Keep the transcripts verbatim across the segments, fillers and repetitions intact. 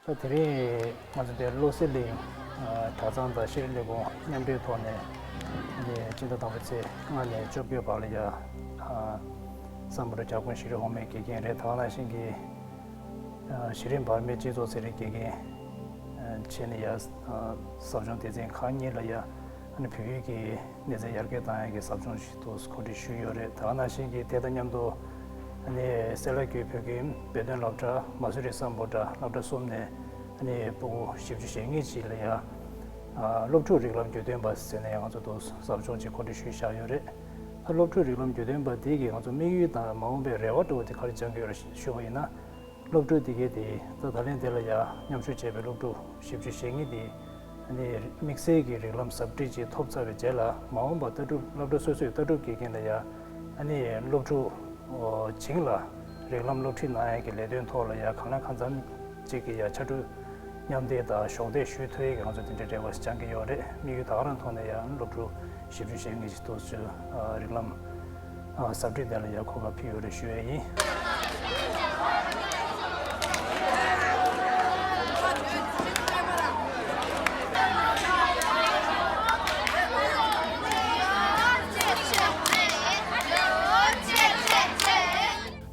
དེ་རིང་ང་ཚོ་འདིར་བློ་གསལ་གླིང་གྲྭ་ཚང་དང་ཤེས་རིག་ལས་ཁུངས་མཉམ་འབྲེལ་ཐོག་ནས་སྤྱི་ཟླ་དང་པོའི་ཚེས་ལྔ་ནས་བཅོ་བརྒྱད་བར་ལ་ཡ་སམ་བྷོ་ཊ་བརྒྱ་དཔོན་ཤྲི་རི་འོག་མའི་དགེ་རྒན་རེད། ད་ག་ནང་བཞིན་གྱི་གཞི་རིམ་བར་མའི་སྤྱི་ཚོགས་ཚན་རིག་དགེ་རྒན་བྱས་ནས་ཡ་ཟབ་སྦྱོང་སྡེ་ཚན་ཁག་གཉིས་ལ་ཡ་ཨ་ནི་བོད་ཡིག་གི་གནས་ཚད་ཡར་རྒྱས་བཏང་ཡག་གི་ཟབ་སྦྱོང་ཞིག་ཏུ་གོ་སྒྲིག་ཞུས་ཡོད་རེད། ད་ག་ནང་བཞིན་གྱི་དེ་དང་མཉམ་དུ་ཨ་ནི་སེ་ལ་ཀུའི་བོད་ཁྱིམ་བོད་དོན་སློབ་གྲྭ། མ་སུ་རི་སམ་བྷོ་ཊ་སློབ་གྲྭ་གསུམ་ནས་ཨ་ནི་ཕྲུ་གུ་བཞི་བཅུ་ཞེ་གཉིས་ཅིག་ལ་ཡ་ཨ་སློབ་ཕྲུག་རིགས་ལམ་བརྒྱུད་སྟོན་པ་ཟེར་ནས་ང་ཚོ་དུ་ཟབ་སྦྱོང་ཅིག་གོ་སྒྲིག་ཞུས་བཞག་ཡོད་རེད། ཨ་སློབ་ཕྲུག་རིགས་ལམ་བརྒྱུད་སྟོན་པ་དེ་གིས་ང་ཚོ་དམིགས་ཡུལ་དང་མ་འོངས་པའི་རེ་བ་འདྲ་བོ་དེ་ག་རེ་བཅངས་ཀྱི་ཡོད་རེད་ཞུས་པ་ཡིན་ན། སློབ་ཕྲུག་དེ་གས་དེ་ད་ད་ལན་དེ་ལ་ཡ་མཉམ་ཞུགས་བྱས་པའི་སློབ་ཕྲུག་བཞི་བཅུ་ཞེ་གཉིས་དེ་ཨ་ནི་དམིགས་བསལ་གྱི་རིགས་ལམ་ཟབ་ཁྲིད་ཅིག་ཐོབ་ཚར་བའི་རྗེས་ལ་མ་འོངས་པ་ལྟ་གྲུབ་སློབ་གྲྭ་སོ་སོའི་ལྟ་གྲུབ་དགེ་རྒན་ལ་ཡ་ཨ་ནི་སློབ་ཕྲུག་བྱིངས་ལ་རིགས་ལམ་སློབ་ཁྲིད་གནང་ཡ་གི་ལས་དོན་ཐོག་ལ་ཡ་གང་ལ་གང་འཚམ་ཅིག་གི་ཡ་ཕྱར་གྲུ་མཉམ་འདེགས་དང་གཞོགས་འདེགས་ཞུ་ཐུབ་ཡ་གི་ང་ཚོ་དེ་འདྲའི་རེ་བ་ཞིག་བཅངས་ཀྱི་ཡོད་རེད། དམིགས་ཡུལ་ད་ག་རང་ཐོག་ནས་ཡ་སློབ་ཕྲུག་བཞི་བཅུ་ཞེ་གཉིས་ཀྱི་ཐོག་ཚུད་རིགས་ལམ་ཟབ་ཁྲིད་དེ་ལ་ཡ་གོ་སྐབས་ཕུལ་ཡོད་རེད་ཞུ་ཡ་ཡིན།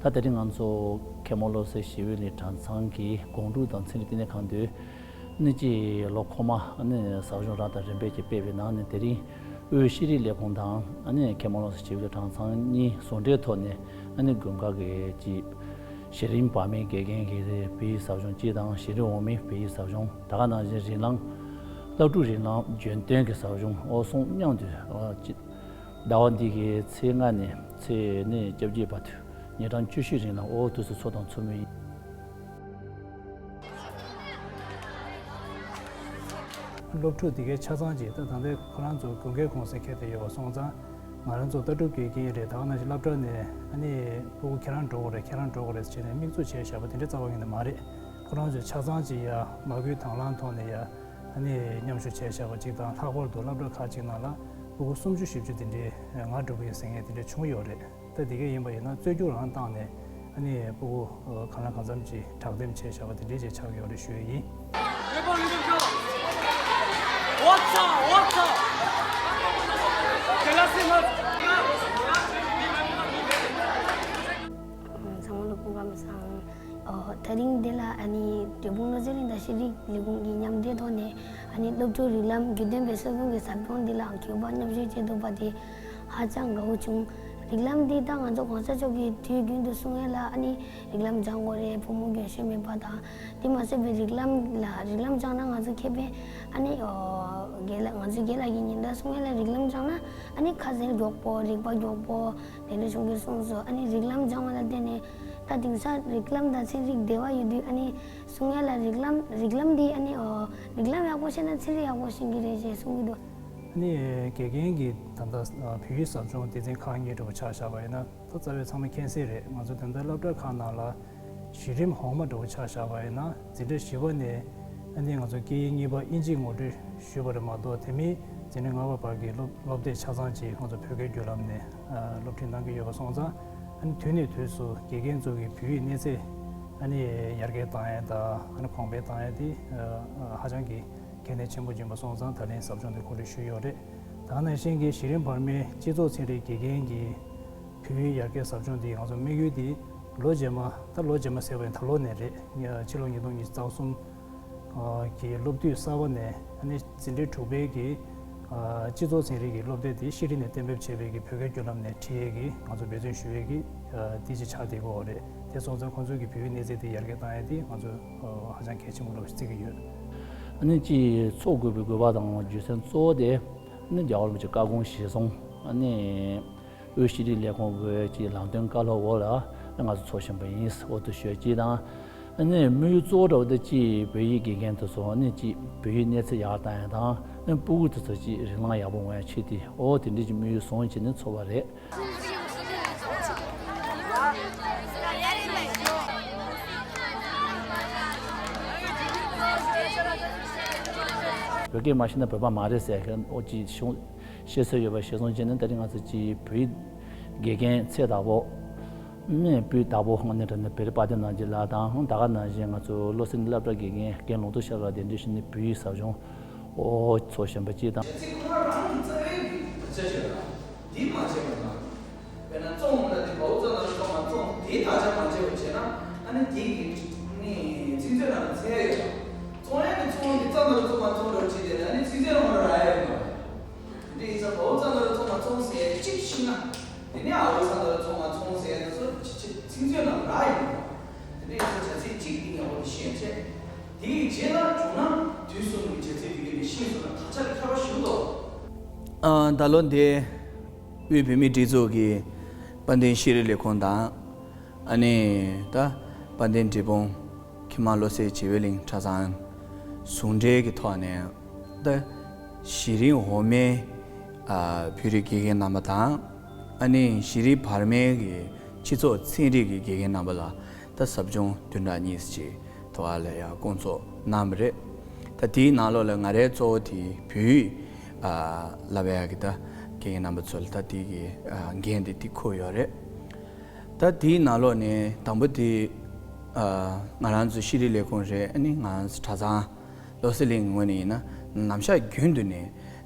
ད་དེ་རིང་ང་ཚོ་མཁན་པོ་བློ་གསལ་ཞི་བའི་གླིང་གྲྭ་ཚང་གི་སྒོམ་སྒྲུབ་དང་ཚན་རིག་ལྟེ་གནས་ཁང་དུ་ནི་ཅི་ལོ་འཁོར་མ་ནི་ཟབ་སྦྱོང་རབ་དང་རིམ་པས་ཀྱིས་སྤེལ་བའི་ནང་ནས་དེ་རིང་དབུས་ཤེས་རིག་ལས་ཁུངས་དང་ཨ་ནི་མཁན་པོ་བློ་གསལ་ཞི་བའི་གྲྭ་ཚང་གཉིས་ཟུང་འབྲེལ་ཐོག་ནས་ཨ་ནི་དགོན་ཁག་གི་ཅི་གཞི་རིམ་བར་མའི་དགེ་རྒན་གྱི་བོད་ཡིག་ཟབ་སྦྱོང་གཅིག་དང་གཞི་རིམ་འོག་མའི་བོད་ཡིག་ཟབ་སྦྱོང་ད་ག་ནང་བཞིན་རིགས་ལམ་སློབ་ཕྲུག་རིགས་ལམ་རྒྱུན་གཏན་གྱི་ཟབ་སྦྱོང་འོ་གསུམ་མཉམ་དུ་ཨ་ཅི་ཟླ་བ་འདི་གའི་ཚེས་ལྔ་ནས་ཚེས་ནི་བཅོ་བརྒྱད་བར་དུ་ཉིན་གྲངས་བཅུ་བཞི་རིང་ལ་འོ་དུས་སུ་འཚོགས་དང་འཚོགས་མུས་ཡིན། སློབ་ཕྲུག་དེ་གའི་ཆ་ཚང་ཅིག་ད་ད་ལྟའི་ཁོ་རང་ཚོ་དགོན་སྡེའི་ཁོངས་སུ་འཁེལ་བསྡད་ཡོད་པ་སོང་ཙང་ང་རང་ཚོ་ལྟ་གྲུབ་དགེ་རྒན་རེད། ད་ག་ནང་བཞིན་སློབ་གྲྭ་ནས་ཨ་ནི་ཕྲུ་གུ་ཁྱེད་རང་འགྲོ་དགོས་རེད་ཁྱེད་རང་འགྲོ་དགོས་རེད་ཟེར་ནས་དམིགས་འཛུགས་བྱས་བཞག་པ་དེ་འདྲ་རྩ་བ་ཉིད་ནས་མ་རེད། ཁོ་རང་ཚོས་ཆ་ཚང་ཅིག་ཡ་མ་བསྐུལ་དང་བླངས་ཐོག་ནས་ཡ་ཨ་ནི་མཉམ་ཞུགས་བྱས་བཞག་པ་ཅིག་དང་ལྷག་པར་དུ་སློབ་གྲྭ་ཁག་ཅིག་ནང་ལ་ཕྲུ་གུ་སུམ་ཅུ་བཞི་བཅུ་དེ་འདྲའི་ང་འགྲོ་གི་ཡོད་ཟེར་མཁན་དེ་འདྲ་བྱུང་ཡོད་རེད། ད་དེ་གས་ཡིན་པ་ཡིན་ན་རྩོད་རྒྱུགས་རང་བཏང་ནས་ཨ་ནི་ཕྲུ་གུ་གང་ལ་གང་འཚམ་ཅིག་དྲག་འདེམས་བྱས་བཞག་པ་དེ་འདྲའི་ཅིག་ཆགས་ཡོད་རེད་ཞུ་ཡས་ཡིན། ཚང་མ་ལ་སྐུ་ཁམས་བཟང་། ཨོ། དེ་རིང་འདི་ལ་ཨ་ནི་འབྲས་སྤུངས་བློ་གསལ་གླིང་དང་ཤེས་རིག་ལས་ཁུངས་ཀྱི་མཉམ་འབྲེལ་ཐོག་ནས་ཨ་ནི་སློབ་ཕྲུག་རིགས་ལམ་བརྒྱུད་སྟོན་པའི་གསོ་སྐྱོང་གི་ཟབ་སྦྱོང་འདི་ལ་གུས་པ་མཉམ་ཞུགས་བྱེད་ཐུབ་པ་དེ་ཧ་ཅང་དགའ་བོ་བྱུང་། རིགས་ལམ་འདི་ད་ང་ཚོ་གོང་ས་མཆོག་གིས་དུས་རྒྱུན་དུ་གསུང་ཡས་ལ་ཨ་ནི་རིགས་ལམ་སྦྱང་དགོས་རེད། བུ་མོ་རྒན་གཞོན་མེད་པ་དང་དེ་མ་ཟད་པའི་རིགས་ལམ་ལ་རིགས་ལམ་སྦྱང་ན་ང་ཚོ་ཁེ་ཕན་ཨ་ནི་ཨོ་རྒན་ལགས་ང་ཚོའི་རྒན་ལགས་ཀྱིས་ཉིན་ལྟར་གསུང་ཡས་ལ་རིགས་ལམ་སྦྱང་ན་ཨ་ནི་ཁ་ཟས་མགྱོགས་པོ་རེག་པ་མགྱོགས་པོ། དེ་འདྲ་བྱུང་གི་གསུངས་སོང་། ཨ་ནི་རིགས་ལམ་སྦྱང་བ་ལ་བརྟེན་ནས་ད་དེང་སང་རིགས་ལམ་དང་ཚན་རིག་འབྲེལ་བ་ཡོད་དུས་ཨ་ནི་གསུང་ཡ་ལ་རིགས་ལམ་རིགས་ལམ་འདི་ཨ་ནི་ཨོ་རིགས་ལམ་ཡག་པོ་ཤེས་ན་ཚན་རིག་ཡག་པོ་ཤེས་ཀྱི་རེད་ཅེས་གསུང་གི་འདུག་ཨ་ནི་དགེ་རྒན་གྱིས་ད་ལྟ་བོད་ཡིག་ཟབ་སྦྱོང་སྡེ་ཚན་ཁག་གཉིས་འདྲ་བོ་ཆ་བཞག་པ་ཡིན་ན་ད་རྩ་བའི་ཚང་མ་མཁྱེན་གསལ་རེད། ང་ཚོ་ད་ལྟ་སློབ་གྲྭ་ཁག་ནང་ལ་གཞི་རིམ་འོག་མ་འདྲ་བོ་ཆ་བཞག་པ་ཡིན་ན་འཛིན་གྲྭ་བཞི་པ་ནས་ཨ་ནི་ང་ཚོ་སྐད་ཡིག་གཉིས་པ་དབྱིན་ཇི་ངོ་སྤྲོད་ཞུས་པ་རེད་མ་གཏོགས་དེ་མིན་འཛིན་གྲྭ་ལྔ་པ་བར་གྱི་སློབ་སློབ་དེབ་ཆ་ཚང་ཅིག་ང་ཚོ་བོད་སྐད་བརྒྱུད་ལམ་ནས་སློབ་ཁྲིད་གནང་གི་ཡོད་པ་སོང་ཙང་ཨ་ནི་དུས་ནས་དུས་སུ་དགེ་རྒན་ཚོ་གི་བོད་ཡིག་གནས་ཚད་ཨ་ནི་ཡར་རྒྱས་བཏང་ཡས་དང་ཨ་ནི་གོང་འཕེལ་བཏང་ཡས་དེ་ཧ་ཅང་གི་གལ་གནད་ཆེན་པོ་ཡིན་པ་སོང་ཙང་ད་ལན་ཟབ་སྦྱོང་དེ་གོ་སྒྲིག་ཞུས་ཡོད་རེད། ད་ནང་བཞིན་གྱི་གཞི་རིམ་བར་མའི་སྤྱི་ཚོགས་ཚན་རིག་དགེ་རྒན་གྱི་བོད་ཡིག་ཡར་རྒྱས་ཟབ་སྦྱོང་འདི་ང་ཚོ་དམིགས་ཡུལ་འདི་ལོ་རྗེས་མ་ད་ལོ་རྗེས་མ་ཟེར་བ་ཡིན་ད་ལོ་ནས་རེད། ཕྱི་ལོ་ཉིས་སྟོང་ཉི་ཤུ་རྩ་གསུམ་གྱི་སློབ་དུས་གསར་པ་ནས་ཨ་ནི་འཛིན་གྲྭ་དྲུག་པའི་གི་སྤྱི་ཚོགས་ཚན་རིག་གི་སློབ་དེབ་དེ་ཤེས་རིག་ནས་གཏན་འབེབས་བྱས་པའི་གི་བོད་སྐད་བརྒྱུད་ལམ་ནས་ཁྲིད་ཡས་ཀྱི་ང་ཚོ་འབད་བརྩོན་ཞུ་ཡས་ཀྱི་དེ་ཅིག་ཆགས་བསྡད་ཀྱི་ཡོད་རེད། དེ་སོང་ཙང་ཁོང་ཚོའི་གི་བོད་ཡིག་གནས་ཚད་དེ་ཡར་རྒྱས་བཏང་ཡས་དེ་ང་ཚོ་ཧ་ཅང་གལ་ཆེན་པོ་འདྲ་བོ་ཞིག་བརྩི་གི་ཡོད། ཨ་ནི་ཅིག་འཚོགས་དགོས་པའི་དགོས་པ་དང་རྒྱུ་མཚན་གཙོ་བོ་དེ་ནི་རྒྱལ་བ་རིན་པོ་ཆེ་བཀའ་དགོངས་གཞིར་བཟུང་ཨ་ནི། དབུས་ཤེས་རིག་ལས་ཁུངས་ཀྱི་ཅིག་ལམ་སྟོན་བཀའ་སློབ་འོག་ལ་ང་ཚོ་འཚོགས་བཞིན་པ་ཡིན། འོ་དེ་ཞུ་ཡ་གཅིག་དང་། ཨ་ནི་དམིགས་ཡུལ་གཙོ་བོ་འདྲ་བོ་དེ་ཅིག་བོད་ཡིག་དགེ་རྒན་དེ་ཚོ་ཨ་ནི་ཅིག་བོད་ཡིག་གནས་ཚད་ཡག་བཏང་ཡ་དང་ཨ་ནི་སྤུ་གུ་དེ་ཚོ་ཅིག་རིགས་ལམ་ཡག་པོ་ངོ་ཡ་ཆེད་དེ་འོ་དེ་འདྲ་ཅིག་དམིགས་ཡུལ་བཟུང་བྱས་ནས་འཚོགས་པ་རེད། བོད་སྐད་མ་ཤེས་ན་བོད་པ་མ་རེད་ཟེར་མཁན་འོ་ཅིག་བྱུང་། བཤད་སྲོལ་ཡོད་པ་གཞིར་བཟུང་བྱས་ནས་ད་རིང་ང་ཚོ་ཅིག་བོད་ཡིག་དགེ་རྒན་ཚད་དང་པོ་ ནས་སྤུས་དག་པོ་ཧང་ནས་དྲ་ནས་བེ་རི་པ་ཏི་ནང་གི་ལ་དང་ད་ག་ནང་བཞིན་ང་ཚོ་བློ་སེང་སློབ་གྲྭ་དགེ་རྒན་རྒན་ལུང་རྟོགས་ཤར་བ་དེ་འདྲ་ཞིག་ནས་བོད་ཡིག་ཟབ་སྦྱོང་ཨོ་ཚོ་གཞན་པ་སྐྱིད་དང་། ཁྱེད་ཚོས་ཁོ་རང་རང་གི་རྩ་བའི་གི་བརྒྱ་ཆ་བརྒྱ་ལ་འདི་མ་བྱས་པ་ན། དཔེར་ན་བཙོང་ལ་དེ་བའུ་ཙམ་ལ་བཙོང་མ་བཙོང་དེའི་དག་ཆ་མ་བྱས་པ་བྱས་ན་ཨ་ནི་དེ་གི་ནི་ཚིག་མཛོད་ནང་ལ་འཚོལ་ཡ་ཡོད། བཙོང་ཡ་གི་བཙོང་གི་ཙམ་ལ་བཙོང་མ་བཙོང་རོགས་བྱས་ཏེ་ཨ་ནི་ཚིག་མཛོད་ནང་ལ་རག་ཡ་ཡོད་མ་རེད། དེ་འདྲ་ཡིན་ཙང་བའུ་ཙམ་ལ་བཙོང་མ་བཙོང་ཟེར་གཅིག་ཤི་ན། དེ་ནས་ཨའུ་ཙམ་ལ་བཙོང་མ་བཙོང་ཟེར་དེ་ཚོ་ཅི་ཅི་ཚིག་མཛོད་ནང་རག་ཡོད་མ་རེད། དེ་འདྲ་ཡིན་ཙང་བྱ་ཚིག་གཅིག་འདི་ངས་འོ་དེ་ཤེས་བྱས། དེ་ཡི་རྗེས་ལ་བྱུང་ན་དུས་གསུམ་གྱི་བྱ་ཚིག་དེ་ག་ནས་ཤེས་སོང་ན་ད་ཆ་ལ་ཁྱད་པར་ཞིག་འདུག་ཨ་ད་ལོ་འདི་དབུས་བོད་མིའི་སྒྲིག་འཛུགས་ཀྱི་དཔལ་ལྡན་ཤེས་རིག་ལས་ཁུངས་དང་། ཨ་ནི་ད་དཔལ་ལྡན་འབྲས་སྤུངས་མཁྱེན་མ་བློ་གསལ་བྱེ་བའི་གླིང་གྲྭ་ཚང་ཟུང་འབྲེལ་གྱི་ཐོག་ནས་ད་གཞི་རིམ་འོག་མའི་ཨ་བོད་རིགས་དགེ་རྒན་རྣམ་པ་དང་། ཨ་ནི་གཞི་རིམ་བར་མའི་གི་སྤྱི་ཚོགས་ཚན་རིག་གི་དགེ་རྒན་རྣམ་པ་ལ་ད་ཟབ་སྦྱོང་བདུན་ཕྲག་གཉིས་ཀྱི་ཐོག་ལ་ཡང་བསྐོང་ཚོགས་གནང་བ་རེད། ད་དེའི་ནང་ལོགས་ལ་ང་རའི་གཙོ་བོ་དེ་བོད་ཡིག་ཨ་བསླབ་ཡག་གི་ད་དགེ་རྒན་རྣམ་པ་ཚོ་ལ་ད་དེ་གི་ཨ་འགན་དེ་དེ་འཁུར་ཡོད་རེད། ད་དེའི་ནང་ལོགས་ནས་དང་པོ་དེ་ཨ་ང་རང་ཚོ་ཤེས་རིག་ལས་ཁུངས་རེད། ཨ་ནི་ང་རང་ཚོ་གྲྭ་ཚང་བློ་གསལ་གླིང་གི་ངོས་ནས་ཡིན་ན་ནམ་ཞག་རྒྱུན་དུ་ནས་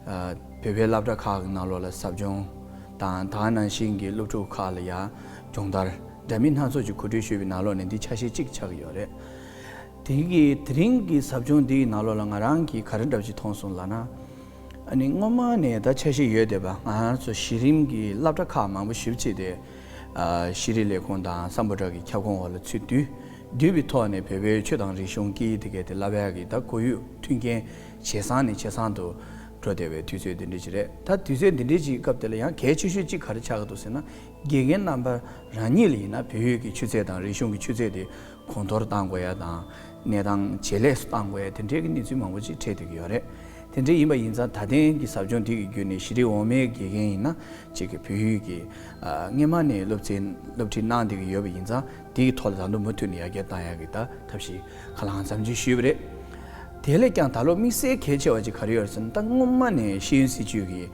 ཨ་བོད་པའི་སློབ་གྲྭ་ཁག་གི་ནང་ལོགས་ལ་ཟབ་སྦྱོང་དང་ད་ག་ནང་བཞིན་གྱི་སློབ་ཕྲུག་ཁག་ལ་ཡང་སྦྱོང་བརྡར་འདྲ་མིན་སྣ་ཚོགས་ཀྱི་གོ་སྒྲིག་ཞུས་པའི་ནང་ལོགས་ནས་འདི་ཆ་ཤས་གཅིག་ཆགས་ཀྱི་ཡོད་རེད། དེ་གི་དེ་རིང་གི་ཟབ་སྦྱོང་འདིའི་ནང་ལོགས་ལ་ང་རང་གིས་ག་རེ་འདྲ་ཞིག་མཐོང་སོང་ལབ་ན། ཨ་ནི་སྔོན་མ་ནས་ད་འཆར་གཞི་ཡོད་བསྡད་པ་ང་རང་ཚོ་གཞི་རིམ་གྱི་སློབ་གྲྭ་ཁག་མང་པོ་ཞེ་པོ་ཅིག་དེ་ཨ་ཤེས་རིག་ལས་ཁུངས་དང་སམ་བྷོ་ཊ་གི་ཁྱབ་ཁོངས་འོག་ལ་ཚུད་དུས་བསྡུས་པའི་ཐོག་ནས་བོད་པའི་ཆོས་དང་རིག་གཞུང་སྐད་ཡིག་དེ་གའི་དེ་བསླབ་ཡག་གི་ད་ཁོར་ཡུག་མཐུན་རྐྱེན་ཇེ་བཟང་ནས་ཇེ་བཟང་དུ་འགྲོ་བསྡད་པའི་དུས་ཚོད་འདི་འདྲ་ཅིག་རེད། ད་དུས་ཚོད་འདི་འདྲ་ཅིག་སྐབས་དེ་ལ་ཡང་གལ་ཆེ་ཤོས་གཅིག་ག་རེ་ཆགས་ཀྱི་འདུག་ཟེར་ན། དགེ་རྒན་རྣམ་པ་རང་ཉིད་ལ་ཡིན་ན་བོད་ཡིག་གི་ཆུ་ཚད་དང་རིག་གཞུང་གི་ཆུ་ཚད་དེ་གོང་མཐོར་གཏང་དགོས་ཡ་དང་། གནས་སྟངས་ཇེ་ལེགས་སུ་གཏང་དགོས་ཡ་དེ་འདྲའི་གི་གནས་ཚུལ་མང་པོ་ཅིག་འཕྲད་བསྡད་ཀྱི་ཡོད་རེད། དེ་འདྲ་ཡིན་པ་ཡིན་ཙང་ད་ཐེངས་ཀྱི་ཟབ་སྦྱོང་དེ་གི་བརྒྱུད་ནས་གཞི་རིམ་འོག་མའི་དགེ་རྒན་ཡིན་ན་གཅིག་གི་བོད་ཡིག་གི་ཨ་སྔོན་མ་ནས་སློབ་ཚན་སློབ་ཁྲིད་གནང་བསྡད་ཀྱི་ཡོད་པ་ཡིན་ཙང་དེ་གི་ཐོག་ལ་ད་དུང་མུ་མཐུད་ནས་ཡར་རྒྱས་གཏང་ཡ་གི་ད་ཐབས་ཤེས་གང་ལ་གང་འཚམ་ཅིག་ཞུས་པ་རེད། དེ་ལས་ཀྱང་ད་ལོ་དམིགས་བསལ་གལ་ཆེ་བ་ཅིག་ག་རེ་ཡོད་རེད་ཟེར་ན། ད་སྔོན་མ་ནས་ཤེས་ཡོན་སྲིད་བྱུས་ཀྱི་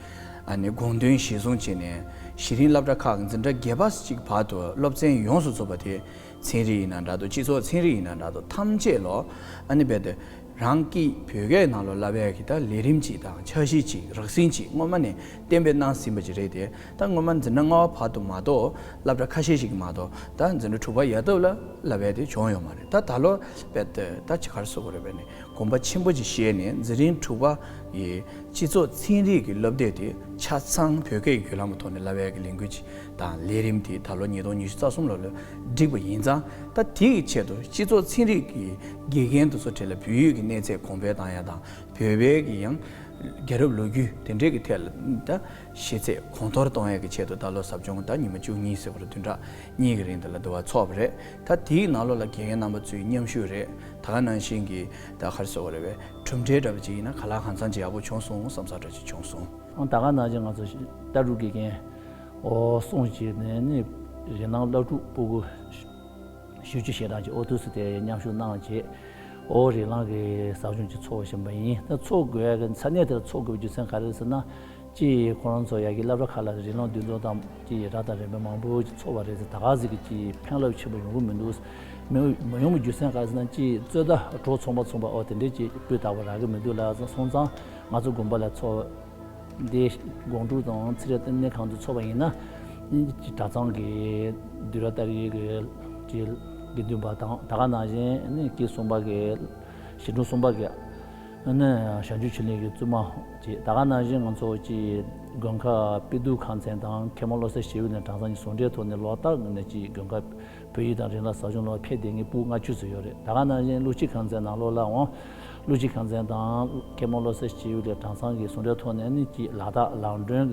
ཨ་ནི་དགོངས་དོན་གཞིར་བཟུང་བྱས་ནས་གཞི་རིམ་སློབ་གྲྭ་ཁག་གི་འཛིན་གྲྭ་བརྒྱད་པ་ཅིག་བར་དུ་སློབ་ཚན་ཡོངས་སུ་རྫོགས་པ་དེ་ཚན་རིག་ཡིན་ན་འདྲ་འདུག་སྤྱི་ཚོགས་ཚན་རིག་ཡིན་ན་འདྲ་འདུག་ཐམས་ཅད་ལོ་ཨ་ནི་རྦད་དེ་རང་སྐད་བོད་སྐད་ནང་ལོ་བསླབ་ཡས་ཀྱི་ད་ལས་རིམ་ཅིག་དང་འཆར་གཞི་ཅིག་རགས་ཟིན་ཅིག་སྔོན་མ་ནས་གཏན་འབེབས་གནང་ཟིན་པ་ཅིག་རེད་དེ། ད་སྔོན་མ་འཛིན་གྲྭ་ལྔ་པ་བར་དུ་མ་གཏོགས་སློབ་གྲྭ་ཁ་ཤས་ཤིག་མ་གཏོགས་ད་འཛིན་གྲྭ་དྲུག་པ་ཡར་སླེབས་ལ་བསླབ་ཡས་དེ་བྱུང་ཡོད་མ་རེད། ད་ད་ལོ་རྦད་དེ་ད་ཅིག་ག་རེ་ཟེར་དགོས་རེད། བས་ནས་དགོངས་པ་ཆེན་པོ་ཅིག་བཞེས་ནས་འཛིན་རིམ་དྲུག་པ་ཡི་སྤྱི་ཚོགས་ཚན་རིག་གི་སློབ་དེབ་དེ་ཆ་ཚང་བོད་སྐད་ཀྱི་བརྒྱུད་ལམ་གྱི་ཐོག་ནས་བསླབ་ཡས་ཀྱི་ལས་འགུལ་ཅིག་དང་ལས་རིམ་དེ་ད་ལོ་ཉིས་སྟོང་ཉི་ཤུ་རྩ་གསུམ་ལོ་ལ་བསྒྲིགས་པ་ཡིན་ཙང་། ད་དེ་ཡི་ཆེད་དུ་སྤྱི་ཚོགས་ཚན་རིག་གི་དགེ་རྒན་དེ་ཚོ་གྲས་ལ་བོད་ཡིག་གི་གནས་ཚད་གོང་འཕེལ་བཏང་ཡ་དང་བོད་པའི་གི་ཡང་རྒྱལ་རབས་ལོ་རྒྱུས་དེ་འདྲའི་གི་ཐད་ལ་ད་ཤེས་ཚད་གོང་མཐོར་གཏོང་ཡ་གི་ཆེད་དུ་ད་ལོ་ཟབ་སྦྱོང་ད་ཉི་མ་བཅུ་གཉིས་ཟེར་བར་བདུན་ཕྲག་གཉིས་ཀྱི་རིང་དེ་ལ་འདུ་བ་ཚོགས་པ་རེད། ད་དེའི་ནང་ལོགས་ལ་དགེ་རྒན་རྣམ་པ་ཚོའི་མཉམ་ཞུགས་རེད། ད་ག་ནང་བཞིན་གྱི་ད་ག་རེ་ཟེར་དགོས་རེད་པས། གྲུབ་འབྲས་འདྲ་པོ་ཅིག་ཡིན་ན་ག་ལ་གང་འཚམ་ཅིག་ཡག་པོ་བྱུང་སོང་བསམ་ས་འདྲ་ཅིག་བྱུང་སོང་། ཨང་། ད་ག་ནང་བཞིན་ང་ཚོ་ལྟ་གྲུབ་དགེ་རྒན་ཨོ་གསུང་བྱས་ནས་ནི་རིགས་ལམ་སློབ་ཕྲུག་ཕྲུ་གུ་བཞི་བཅུ་ཞེ་གྲངས་ཀྱི་ཨོ་ཐུགས་སུ་དེ་མཉམ་ཞུགས་གནང་བྱས་ཨོ་རིགས་ལམ་གྱི་ཟབ་སྦྱོང་ཅིག་ཚོགས་བཞིན་པ་ཡིན། ད་ཚོགས་དགོས་ཡ་གི་ས་གནས་དེར་ཚོགས་དགོས་པའི་རྒྱུ་མཚན་ག་རེ་རེད་ཟེར་ན། ཅིག་ཁོ་རང་ཚོ་ཡ་གི་སློབ་གྲྭ་ཁག་ལ་རིགས་ལམ་འདུ་འཛོམས་དང་ཅིག་ར་དང་རིམ་པ་མང་པོ་ཅིག་ཚོགས་པ་རེད་ཟེར། ད་ག་ཟིག་གི་ཅིག་ཕན་རླབས་ཆེན་པོ་ཡོང་གི་མི་འདུག་མི་མ་ཡོང་བའི་རྒྱུ་མཚན་ག་རེ་ཟེར་ན། ཅིག་རྩོད་ཟླ་གྲོགས་ཚོང་པ་ཚོང་པ་ཨོ་དེ་འདྲས་ཅིག་སྤུས་དག་པོ་རག་གི་མི་འདུག་ལབ་སོང་ཙང་། ང་ཚོ་དགོན་པ་ལ་ཚོགས་འདི་སྒོམ་སྒྲུབ་དང་ཚེ་རབས་བསྟི་གནས་ཁང་དུ་ཚོགས་པ་ཡིན་ན། ཅིག་གྲྭ་ཚང་གི་བསྡུས་གྲྭ་ལྟ་རེས་ཀྱི་ཅིག་དགེ་འདུན་པ་དང་། ད་ག་ནང་བཞིན་ནི་སྐྱེས་གསུམ་པ་གི་གཞིས་གྲོང་གསུམ་པ་གི་ནི་བྱང་ཆུབ་ཆོས་གླིང་གི་བཙུན་མ་ཅིག་ད་ག་ནང་བཞིན་ང་ཚོ་ཅིག་དགོན་ཁག་དཔེ་སྡུར་ཁང་ཚན་དང་མཁན་པོ་བློ་གསལ་ཞེ་བའི་གླིང་གྲྭ་ཚང་གཉིས་ཟུང་འབྲེལ་ཐོག་ནས་ལོ་ལྟར་ནས་ཅིག་དགོན་ཁག་བོད་ཡིག་དང་རིགས་ལམ་ཟབ་སྦྱོང་ལ་ཕེབས་བསྡད་མཁན་ཕྲུ་གུ་ལྔ་བཅུ་ཙམ་ཡོད་རེད། ད་ག་ནང་བཞིན་ཀླུ་ཆུ་ཁང་ཚན་ནང་ལོགས་ལ་འོང་། ཀླུ་ཆུ་ཁང་ཚན་དང་མཁན་པོ་བློ་གསལ་ཞེ་བའི་གླིང་གྲྭ་ཚང་གི་ཟུང་འབྲེལ་ཐོག་ནས་ནི་ཅིག་ལ་དྭགས་ལམ་སྒྲོན་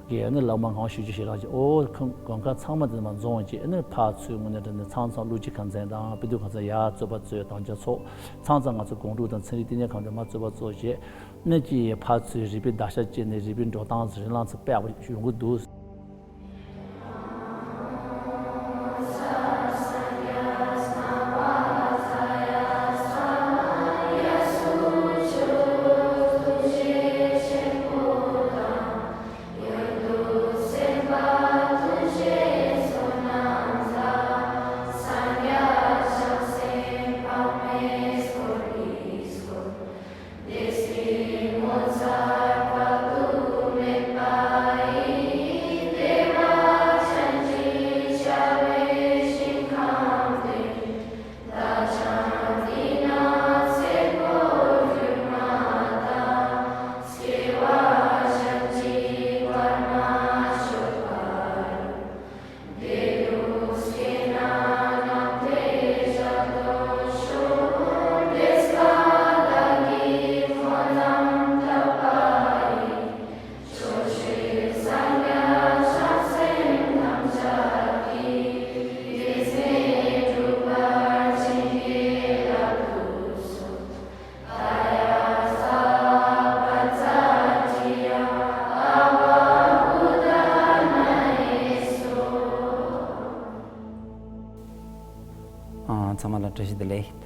གྱི་ནི་ལག་མ་གང་བ་ཞུ་རྒྱུ་ཞིག་རག་ཅིག་ཨོ་ཁང་དགོན་ཁག་ཚང་མ་དེ་མ་འཛོམས་ཅིག་ནི་ཕར་ཚུར་དངོས་གནས་དྲང་གནས་ཚང་ཚང་ཀླུ་ཆུ་ཁང་ཚན་དང་དཔེ་སྡུར་ཁང་ཚན་ཡར་རྩོད་པ་རྩོད་དམ་བཅའ་ཚོགས། ཚང་ཚང་ང་ཚོ་སྒོམ་སྒྲུབ་དང་ཚན་རིག་བསྟི་གནས་ཁང་དུ་མར་རྩོད་པ་རྩོད་བྱས། ནི་ཅིག་ཕར་ཚུར་རིག་པའི་བརྡར་ཤ་བཅད་ནས་རིག་པའི་འགྲོ་སྟངས་རིགས་ལམ་ཚོ་སྤེལ་བ་ཡོང་གི་འདུག་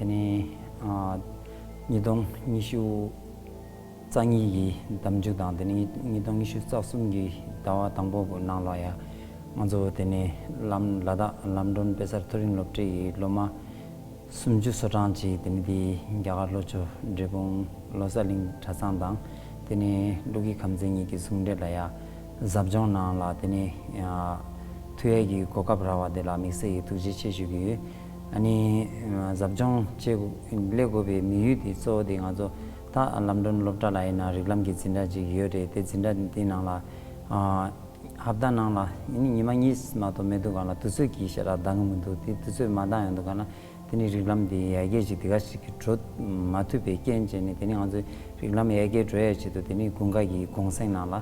དེ་ནས་ཨ་ཉིས་སྟོང་ཉི་ཤུ་རྩ་གཉིས་ཀྱི་ཟླ་མཇུག་དང་དེ་ནས་ཉིས་སྟོང་ཉི་ཤུ་རྩ་གསུམ་གྱི་ཟླ་བ་དང་པོ་གི་ནང་ལ་ཡང་ང་ཚོ་དེ་ནས་ལམ་ལ་དྭགས་ལམ་སྒྲོན་དཔེ་གསར་མཐོ་རིམ་སློབ་གྲྭའི་སློབ་མ་སུམ་ཅུ་སོ་གྲངས་ཅིག་དེ་ནས་དེ་རྒྱ་གར་ལྷོ་ཕྱོགས་འབྲས་སྤུངས་བློ་གསལ་གླིང་གྲྭ་ཚང་དང་དེ་ནས་ཀླུ་གི་ཁམས་ཚན་གཉིས་ཀྱི་ཟུང་འབྲེལ་ལ་ཡང་ཟབ་སྦྱོང་ནང་ལ་དེ་ནས་ཡང་ཐུག་ཡས་ཀྱི་གོ་སྐབས་རག་པ་དེ་ལ་དམིགས་བསལ་གྱི་ཐུགས་རྗེ་ཆེ་ཞུ་གི་ཡོད། ཨ་ནི་ཟབ་སྦྱོང་བྱེད་དགོས་སླེབས་དགོས་པའི་དམིགས་ཡུལ་དེ་གཙོ་བོ་དེ་ང་ཚོ་ད་ལམ་སྒྲོན་སློབ་གྲྭ་ལ་ཡིན་ན་རིགས་ལམ་གྱི་འཛིན་གྲྭ་ཅིག་ཡོད་རེད། དེ་འཛིན་གྲྭ་འདི་ནང་ལ་ཨ་ཧབ་ཏ་ནང་ལ་ཨ་ནི་ཉི་མ་གཉིས་མ་གཏོགས་མེད་དུས་གང་ལ་དུས་ཚོད་ཀྱིས་ཞེ་དྲག་འདང་གི་མི་འདུག་དེ་དུས་ཚོད་མ་འདང་ཡོང་དུས་གང་ལ་དེ་ནི་རིགས་ལམ་དེ་ཡར་རྒྱས་ཅིག་དེ་ག་ཞིག་གི་འགྲོ་མ་ཐུབ་པའི་རྐྱེན་བྱས་ནས་དེ་ནི་ང་ཚོས་རིགས་ལམ་ཡར་རྒྱས་འགྲོ་ཡས་ཆེད་དུ་དེ་ནི་དགུན་ཁ་གི་གུང་སེང་ནང་ལ་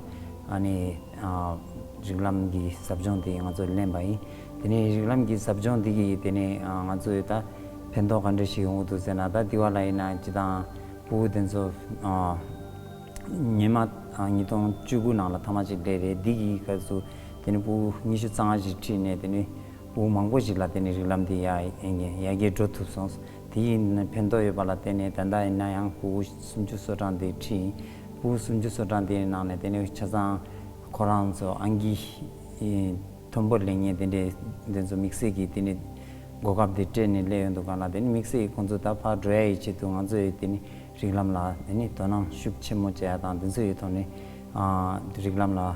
ཨ་ནི་ཨ་རིགས་ལམ་གྱི་ཟབ་སྦྱོང་དེ་ང་ཚོས་ལེན་པ་ཡིན། དེ་ནས་རིགས་ལམ་གྱི་ཟབ་སྦྱོང་འདི་གིས་དེ་ནས་ཨ་ང་ཚོས་ད་ཕན་ཐོགས་ག་འདྲ་ཞིག་ཡོང་གི་འདུག་ཟེར་ན། ད་འདི་བ་ལ་ཡིན་ན་སྤྱི་བཏང་ཕྲུ་གུ་དེ་ཚོ་ཨ་ཉི་མ་ཨ་ཉིས་སྟོང་བཅུ་དགུ་ནང་ལ་ཐ་མ་གཅིག་སླེབས་རེད། འདི་གི་སྐབས་སུ་དེ་ནས་ཕྲུ་གུ་ཉི་ཤུ་རྩ་ལྔ་ཞིག་ཁྲིད་ནས་དེ་ནས་ཕྲུ་གུ་མང་པོ་ཞིག་ལ་དེ་ནས་རིགས་ལམ་འདི་ཡར་ཡར་རྒྱས་འགྲོ་ཐུབ་སོང་། དེ་ཡིན་ན་ཕན་ཐོགས་ཡོད་པ་ལ་བརྟེན་ནས་ད་ལྟ་ཡིན་ན་ཡང་ཕྲུ་གུ་སུམ་ཅུ་སོ་གྲངས་དེ་ཁྲིད་ཡིན། ཕྲུ་གུ་སུམ་ཅུ་སོ་གྲངས་དེའི་ནང་ནས་དེ་ནས་ཆ་ཚང་ཁོ་རང་ཚོ་ཨང་ཀི་མཐོན་པོ་ལེན་མཁན་དེ་འདྲའི་དེ་ཚོ་དམིགས་བསལ་གྱི་དེ་ནས་གོ་སྐབས་དེ་སྤྲད་ནས་སླེབས་ཡོང་དུས་གང་ལ་དེ་ནས་དམིགས་བསལ་གྱི་ཁོང་ཚོ་ད་ཕར་འགྲོ་ཡ་ཡི་ཆེད་དུ་ང་ཚོ་ཡི་དེ་ནས་རིགས་ལམ་ལ་དེ་ནས་དོ་སྣང་ཤུགས་ཆེན་མོ་བྱེད་ཡ་དང་དེ་ཚོ་ཡི་ཐོག་ནས་ཨ་རིགས་ལམ་ལ་ཨ་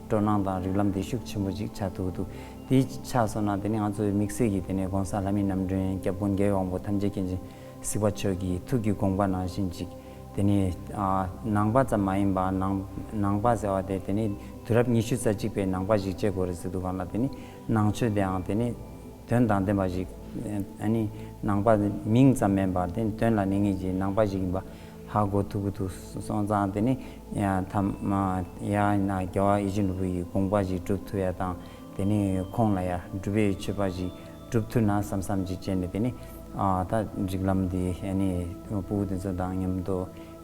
སྤྲོ་སྣང་དང་རིགས་ལམ་དེ་ཤུགས་ཆེན་པོ་ཅིག་ཆགས་ཐུབ་ཀྱི་འདུག་དེ་ཆགས་སོང་ན་དེ་ནས་ང་ཚོ་ཡི་དམིགས་བསལ་གྱི་དེ་ནས་གོང་ས་ལྷ་མིའི་རྣམ་འདྲེན་སྐྱབས་མགོན་རྒྱལ་བའི་དབང་པོ་ཐམས་ཅད་མཁྱེན་ཅིང་གཟིགས་པ་མཆོག་གི་ཐུགས་ཀྱི་དགོངས་པ་ནང་བཞིན་ཅིག་དེ་ནས་ཨ་ནང་པ་ཙམ་མ་ཡིན་པ་ནང་ནང་པ་ཟེར་བ་དེ་དེ་ནས་དུས་རབས་ཉི་ཤུ་རྩ་གཅིག་པའི་ནང་པ་ཞིག་བྱེད་དགོས་རེད་ཟེར་དུས་གང་ལ་དེ་ནས་ནང་ཆོས་དེའང་དེ་ནས་དོན་དང་ལྡན་པ་ཞིག་ཨ་ནི་ནང་པ་མིང་ཙམ་མིན་པར་དེ་ནས་དོན་ལ་གནས་མཁན་གྱི་ནང་པ་ཞིག་ཡིན་པ་ཧ་གོ་ཐུབ་ཀྱི་འདུག་སོང་ཙང་དེ་ནས་ཡང་ཐ་མ་ཡང་ན་རྒྱལ་བ་ཡིད་བཞིན་ནོར་བུ་ཡི་དགོངས་པ་ཞིག་སྒྲུབ་ཐུབ་ཡ་དང་། དེ་ནས་ཁོང་ལ་ཡང་སྒྲུབ་པའི་མཆོད་པ་ཞིག་སྒྲུབ་ཐུབ་ན་བསམ་བསམ་ཅིག་བྱས་ནས་དེ་ནས་ཨ་ད་རིགས་ལམ་འདི་ཨ་ནི་ཕྲུ་གུ་དེ་ཚོ་དང་མཉམ་དུ་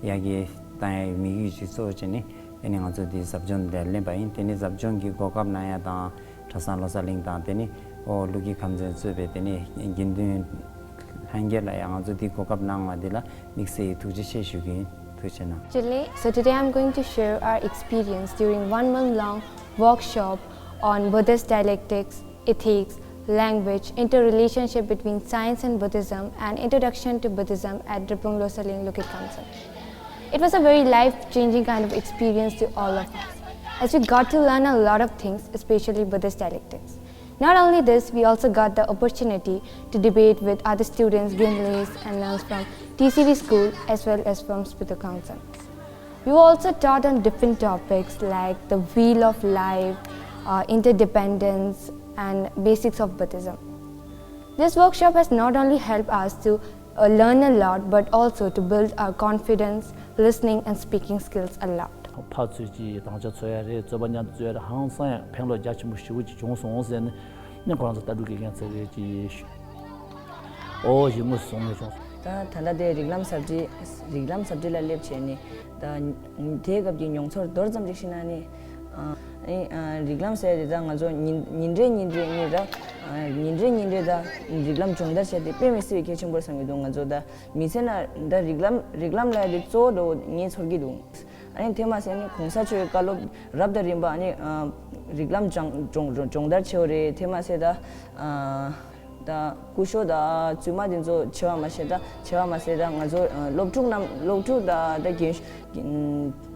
ཡར་རྒྱས་བཏང་ཡའི་དམིགས་ཡུལ་ཅིག་གཙོ་བོ་བྱས་ནས་ཨ་ནི་ང་ཚོ་འདི་ཟབ་སྦྱོང་འདིར་ལེན་པ་ཡིན། དེ་ནས་ཟབ་སྦྱོང་གི་གོ་སྐབས་གནང་ཡ་དང་གྲྭ་ཚང་བློ་གསལ་གླིང་དང་དེ་ནས་ཨོ་ཀླུ་གི་ཁམས་ཚན་གཙོས་པའི་དེ་ནས་དགེ་འདུན་ལྷན་རྒྱས་ལ་ཡང་ང་ཚོ་འདི་གོ་སྐབས་གནང་བ་འདི་ལ་དམིགས་བསལ་གྱི་ཐུགས་རྗེ་ཆེ་ཞུ་གི་ཡིན། ཐུགས་རྗེ་གནང་། Chile. So today I'm going to share our experience during one month long workshop on Buddhist dialectics, ethics, language, interrelationship between science and Buddhism, and introduction to Buddhism at Drepung Losalen Lukit Council. It was a very life-changing kind of experience to all of us, as we got to learn a lot of things, especially Buddhist dialectics. Not only this, we also got the opportunity to debate with other students, Genlis and nuns from T C V school as well as from Spito Council. We were also taught on different topics like the wheel of life, uh, interdependence, and basics of Buddhism. This workshop has not only helped us to uh, learn a lot but also to build our confidence, listening, and speaking skills a lot. ཕར་ཚུར་གྱི་དང་ཆ་འཚོལ་ཡ་རེད། རྩོད་པ་མཉམ་དུ་རྩོད་ཡ་རེད། ཧང་སང་ཡང་ཕན་ལོ་རྒྱ་ཆེན་པོ་ཞེ་པོ་ཅིག་བྱུང་སོང་ཟེར་ནས་ནི་ཁོ་རང་ཚོ་ལྟ་གྲུབ་དགེ་རྒན་ཚོ་གིས་ཅིག་ཨོ་ཞེ་ངོ་སོང་ནས་བྱུང་སོང་། ད་ད་ལྟ་དེ་རིགས་ལམ་ཟབ་ཁྲིད་རིགས་ལམ་ཟབ་ཁྲིད་ལ་སླེབས་བྱས་ནས་ད་དེའི་སྐབས་ཀྱི་མྱོང་ཚོར་མདོར་ཙམ་ཅིག་བཤད་ན་ནི་ཨ་ཨ་རིགས་ལམ་ཟེར་དེ་ད་ང་ཚོ་ཉིན་ཉིན་རེ་ཉིན་རེ་ནི་ད་ཉིན་རེ་ཉིན་རེ་ད་རིགས་ལམ་སྦྱོང་བརྡར་བྱས་ཏེ་དཔེ་མི་སྲིད་པའི་གལ་ཆེན་པོ་རེད་བསམ་གྱི་འདུག་ང་ཚོ་ད་མི་ཚེ་ན་ད་རིགས་ལམ་རིགས་ལམ་ལ་དེ་གཙོ་བོ་འདྲ་བོ་ངས་ཚོར་གྱི་འདུག་ཨ་ནི་དེ་མ་ཟད་ནི་གོང་ས་མཆོག་གི་བཀའ་སློབ་རབ་དང་རིམ་པ་ཨ་ནི་རིགས་ལམ་སྦྱང་སྦྱོང་སྦྱོང་བརྡར་བྱེད་པ་རེད། དེ་མ་ཟད་ད་ད་སྐུ་ཞབས་ད་བཙུན་མ་དེ་ཚོ་བྱེད་པ་མ་ཟད་ད་བྱེད་པ་མ་ཟད་ད་ང་ཚོ་སློབ་ཕྲུག་རྣམས་སློབ་ཕྲུག་ད་ད་རྒན་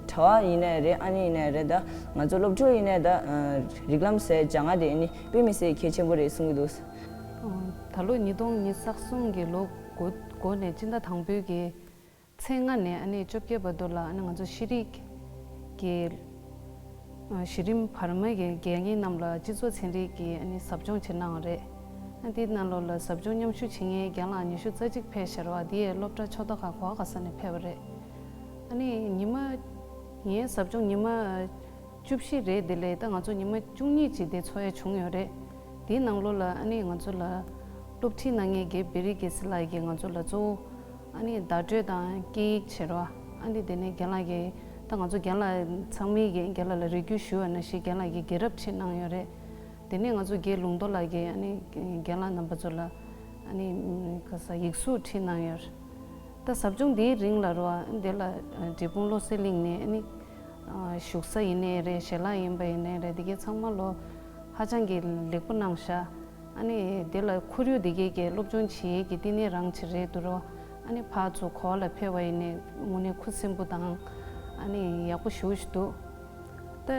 གྲྭ་བ་ཡིན་ནའི་རེད། ཨ་ནི་ཡིན་ནའི་རེད། ད་ང་ཚོ་སློབ་ཕྲུག་ཡིན་ནའི་ད་རིགས་ལམ་ཟེར་སྦྱང་ང་དེ་ཨ་ནི་དཔེ་མི་སྲིད་གལ་ཆེན་པོ་རེད་གསུང་གི་འདུག་ད་ལོ་ཉིས་སྟོང་ཉི་ཤུ་རྩ་གསུམ་གྱི་ལོ་འགོ་འགོ་ནས་སྤྱི་ཟླ་དང་པོའི་གི་ཚེས་ལྔ་ནས་ཨ་ནི་བཅོ་བརྒྱད་བར་དུ་ལ་ཨ་ནི་ང་ཚོ་ཤེས་རིག་གི་གཞི་རིམ་བར་མའི་གི་དགེ་རྒན་རྣམས་ལ་སྤྱི་ཚོགས་ཚན་རིག་གི་ཨ་ནི་ཟབ་སྦྱོང་བྱེད་གནང་བ་རེད། ཨ་དེའི་ནང་ལོགས་ལ་ཟབ་སྦྱོང་མཉམ་ཞུགས་བྱེད་མཁན་རྒན་ལགས་ཉི་ཤུ་རྩ་གཅིག་ཕེབས་ཤར་བ་དེ་ཡས་སློབ་གྲྭ་ཆོས་ཐོག་ཁག་གོ་ག་ས་ནས་ཕེབས་པ་རེད། ཨ་ནི་ཉི་མ་ངའི་ཟབ་སྦྱོང་ཉི་མ་བཅུ་བཞི་རེད། དེ་ལས་ད་ང་ཚོ་ཉི་མ་བཅུ་གཉིས་ཅིག་དེ་འཚོགས་ཡ་བྱུང་ཡོད་རེད། དེའི་ནང་ལོགས་ལ་ཨ་ནི་ང་ཚོ་ལ་སློབ་ཁྲིད་གནང་མཁན་རྒན་བེ་རི་གེ་སི་ལགས་ཀྱིས་ང་ཚོ་ལ་གཙོ་བོ་ཨ་ནི་བརྡ་སྤྲོད་དང་སྐད་ཡིག་བྱེད་རོགས། ཨ་ནི་དེ་ནས་རྒན་ལགས་ཀྱིས་ད་ང་ཚོ་རྒན་ལགས་ཚང་མས་ཀྱིས་རྒན་ལགས་ལ་རེ་སྐུལ་ཞུ་བ་ནང་བཞིན་རྒན་ལགས་ཀྱིས་རྒན་རབས་ཁྲིད་གནང་ཡོད་རེད། དེ་ནས་ང་ཚོ་རྒན་ལུང་རྟོགས་ལགས་ཀྱིས་ཨ་ནི་རྒན་ལགས་རྣམ་པ་ཚོ་ལ་ ཨ་ནི་ག་ས་ཡིག་གཟུགས་བྲིས་གནང་ཡོད། ད་ཟབ་སྦྱོང་འདིའི་རིང་ལ་རོ་འདི་ལ་འབྲས་སྤུངས་བློ་གསལ་གླིང་ནས་ཨ་ནི་བཞུགས་ས་ཡིན་ནའི་རེད། ཞལ་ལག་ཡིན་པ་ཡིན་ནའི་རེད། འདི་གའི་ཚང་མ་ལོ་ཧ་ཅང་གི་ལེགས་པོ་གནང་ཤག་ཨ་ནི་དེ་ལ་ཁོར་ཡུག་དེ་གའི་གི་སློབ་སྦྱོང་བྱེད་ཡས་ཀྱི་བསྟི་གནས་རང་ཅིག་རེད་འདུག་རོ། ཨ་ནི་ཕར་ཚུར་གོ་བ་ལ་ཕེབས་པ་ཡིན་ནའི་དངོས་གནས་ཁུ་སིམ་པོ་དང་ཨ་ནི་ཡག་པོ་ཞེ་པོ་ཞིག་འདུག་ད་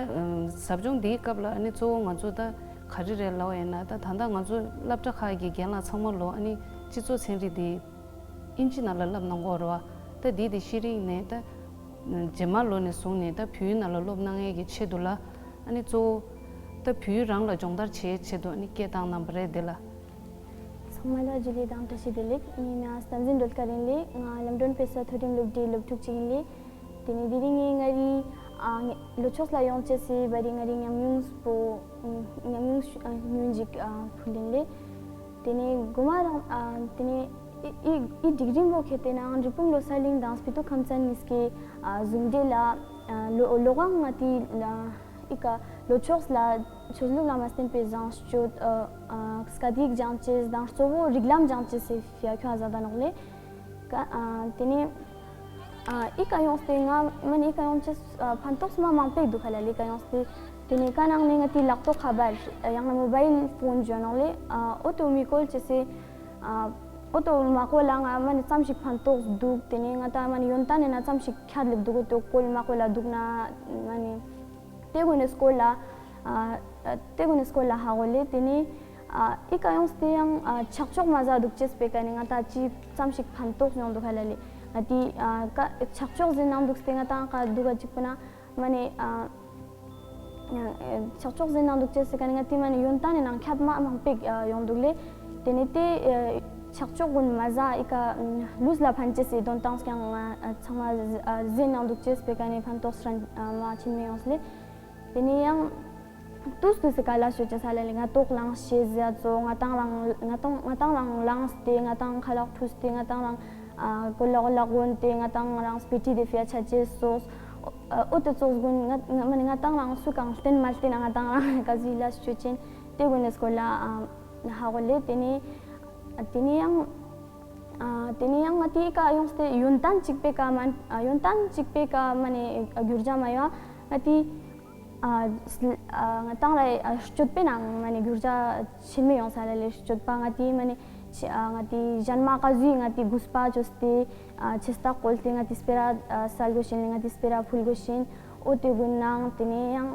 ཟབ་སྦྱོང་འདིའི་སྐབས་ལ་ཨ་ནི་གཙོ་བོ་ང་ཚོ་ད་ག་རེ་རེད་ལབ་པ་ཡིན་ན། ད་ད་ལྟ་ང་ཚོ་སློབ་གྲྭ་ཁག་གི་རྒན་ལགས་ཚང་མ་ལོ་ཨ་ནི་སྤྱི་ཚོགས་ཚན་རིག་འདི་ཨིན་ཇི་ནང་ལ་བསླབ་གནང་གི་ཡོད་རེད་བ། ད་འདི་དེ་ཤེས་རིག་ནས་ད་རྗེས་མ་ལོ་ནས་བཟུང་ནས་ད་བོད་ཡིག་ནང་ལ་སློབ་གནང་ཡས་ཀྱི་ཆེད་དུ་ལ་ཨ་ནི་གཙོ་བོ་ད་བོད་ཡིག་རང་ལ་སྦྱོང་བརྡར་བྱེད་ཡས་ཆེད་དུ་ཨ་ནི་སྐད་བཏང་གནང་བ་རེད། དེ་ལ་ཚང་མ་ལ་འཇུ་ལེ་དང་བཀྲ་ཤིས་བདེ་ལེགས། ངའི་མིང་བསྟན་འཛིན་སྒྲོལ་དཀར་ཡིན་ལེ། ང་ལམ་སྒྲོན་དཔེ་ས་མཐོ་རིམ་སློབ་གྲྭའི་སློབ་ཕྲུག་ཅིག་ཡིན་ལེ། དེ་ནས་དེ་རིང་ངས་ང་རའི་ཨ་ངས་ལྷོ་ཕྱོགས་ལ་ཡོང་ཅེས་སི་བ་རི་ང་རའི་ཉམས་མྱོང་པོ་ཉམས་མྱོང་ཉུང་ཅིག་ཕུལ་ཡིན་ལེ། དེ་ནས་གོ་མ་རང་ཨ་དེ་ནས་ཨི་ཨི་ཨི་སྒྲིག་རིམ་པོ་ཁེ་དེ་ནང་འབྲས་སྤུངས་བློ་གསལ་གླིང་དང་སྤི་ཏོག་ཁམས་ཚན་གཉིས་ཀའི་ཨ་ཟུང་འབྲེལ་ལ་ཨ་ལོ་ལོ་གང་ང་དེ་ཨི་ཀ་ལྷོ་ཕྱོགས་ལ་ཆོས་ལུགས་ལ་མ་བརྟེན་པའི་བཟང་སྤྱོད་ཨ་ཨ་སྐད་ཡིག་སྦྱང་ཅེས་དང་གཙོ་བོ་རིགས་ལམ་སྦྱང་ཅེས་སི་ཕི་ཡ་ཁྱོད་ཨ་ཟ་ད་ནོག་ལེ། ཀ་ཨ་དེ་ནས་ཨ་ཨི་ཀ་ཡོངས་ཏེ་ང་མ་ནི་ཨི་ཀ་ཡོང་ཅེས་ཨ་ཕན་ཐོགས་མ་མང་པོ་འདུག་ཧ་ལ་ལེ། ཨི་ཀ་ཡོངས་ཏེ་དེ་ནས་ཀ་ནང་ནས་ང་དེ་ལག་ཐོག་ཁ་པར་ཡང་ན་མོ་བའིལ་ཕོན་བརྗོད་ནོག་ལེ། ཨ་ཨོ་ཏོ་མི་ཀོལ་ཅེས་སི་ཨ་ཨོ་ཏོ་མ་ཀོལ་ལ་ང་མ་ནི་ཙམ་ཞིག་ཕན་ཐོགས་འདུག་དེ་ནས་ང་ད་མ་ནི་ཡོན་ཏན་ནས་ན་ཙམ་ཞིག་ཁྱད་ལེབ་འདུག་ཨོ་ཏོ་ཀོལ་མ་ཀོལ་ལ་འདུག་ན་མ་ནི་དེ་གོ་ནས་སྐོར་ལ་ཨ་ཨ་དེ་གོ་ནས་སྐོར་ལ་ཧ་གོ་ལེ། དེ་ནས་ཨ་ཨི་ཀ་ཡོངས་ཏེ་ཡང་ཨ་ཆག་ཆོག་མ་ཟ་འདུག་ཅེས་པའི་ཀ་ནས་ང་ད་ཅི་ཙམ་ཞིག་ཕན་ཐོགས་ཡོང་འདུག་ཧ་ལ་ལེ། ང་དེ་ཨ་ཀ་ཆག་ཆོག་ཟིན་ནང་འདུག་སྟེ་ང་ད་ཀ་འདུག་ག་ཅིག་པོ་ན་མ་ནི་ཨ་ཆག་ཆོག་ཟིན་ནང་འདུག་ཅེས་སི་ཀ་ནི་ང་དེ་མ་ནི་ཡོན་ཏན་ནི་ནང་ཁྱད་མ་མང་པོ་ཡོང་འདུག་ལེ། དེ་ནི་དེ་ཆག་ཆོག་གུན་མ་ཟ་ཨི་ཀ་ལུས་ལ་ཕན་ཅེས་སི་དོན་དང་ཀྱང་ཚང་མ་ཟིན་ནང་འདུག་ཅེས་པའི་ཀ་ནི་ཕན་ཐོགས་སྲན་མ་ཆེན་མོ་ཡོངས་ལེ། དེ་ནི་ཡང་ཏུས་ཏུས་སི་ཀ་ལ་ཤོད་ཅེས་ལ་ལེ། ང་ཏོག་ལངས་ཤེས་ཟ་ཙོ་ང་ཏང་ལང་ང་ཏང་ང་ཏང་ལང་ལངས་ཏེ་ང་ཏང་ཁ་ལག་ཕུས་ཏེ་ང་ཏང་ལང་ཨ་གོ་ལག་ལག་གོན་ཏེ་ང་ཏང་རང་སྤི་ཏི་དེ་ཕིའ་ཆ་ཅེས་སོགས། ཨོ་ཏེ་ཙོགས་གུན་ང་ང་མ་ནི་ང་ཏང་རང་སུ་གང་བསྟེན་མ་བསྟེན་ང་ཏང་རང་ག་ཟི་ལ་སྤྱོད་ཅན་ཏེ་གུན་ནི་སྐོར་ལ་ཨ་ཧ་གོ་ལེ། ཏེ་ནི་ཏེ་ནི་ཡང་ཨ་ཏེ་ནི་ཡང་ང་ཏི་ཀ་ཡོངས་ཏེ་ཡོན་ཏན་གཅིག་པའི་ཀ་མ་ཡོན་ཏན་གཅིག་པའི་ཀ་མ་ནི་གྱུར་ཅ་མ་ཡོང་ང་ཏི། ཨ་ང་ཏང་ར་སྤྱོད་པའི་ནང་མ་ནི་གྱུར་ཅ་ཆེན་མོ་ཡོང་ས་ལ་ལེ། སྤྱོད་པ་ང་ཏི་མ་ནི་ང་ཏི་གཞན་མ་ཀ་ཟུའི་ང་ཏི་གུས་པ་བཅོས་ཏེ་ཆེ་སྟག་བཀོལ་ཏེ་ང་ཏི་སྤེ་ར་སལ་དགོས་ཤིན་ལེ། ང་ཏི་སྤེ་ར་ཕུལ་དགོས་ཤིན། ཨོ་ཏེ་གུན་ནང་ཏེ་ནེ་ཡང་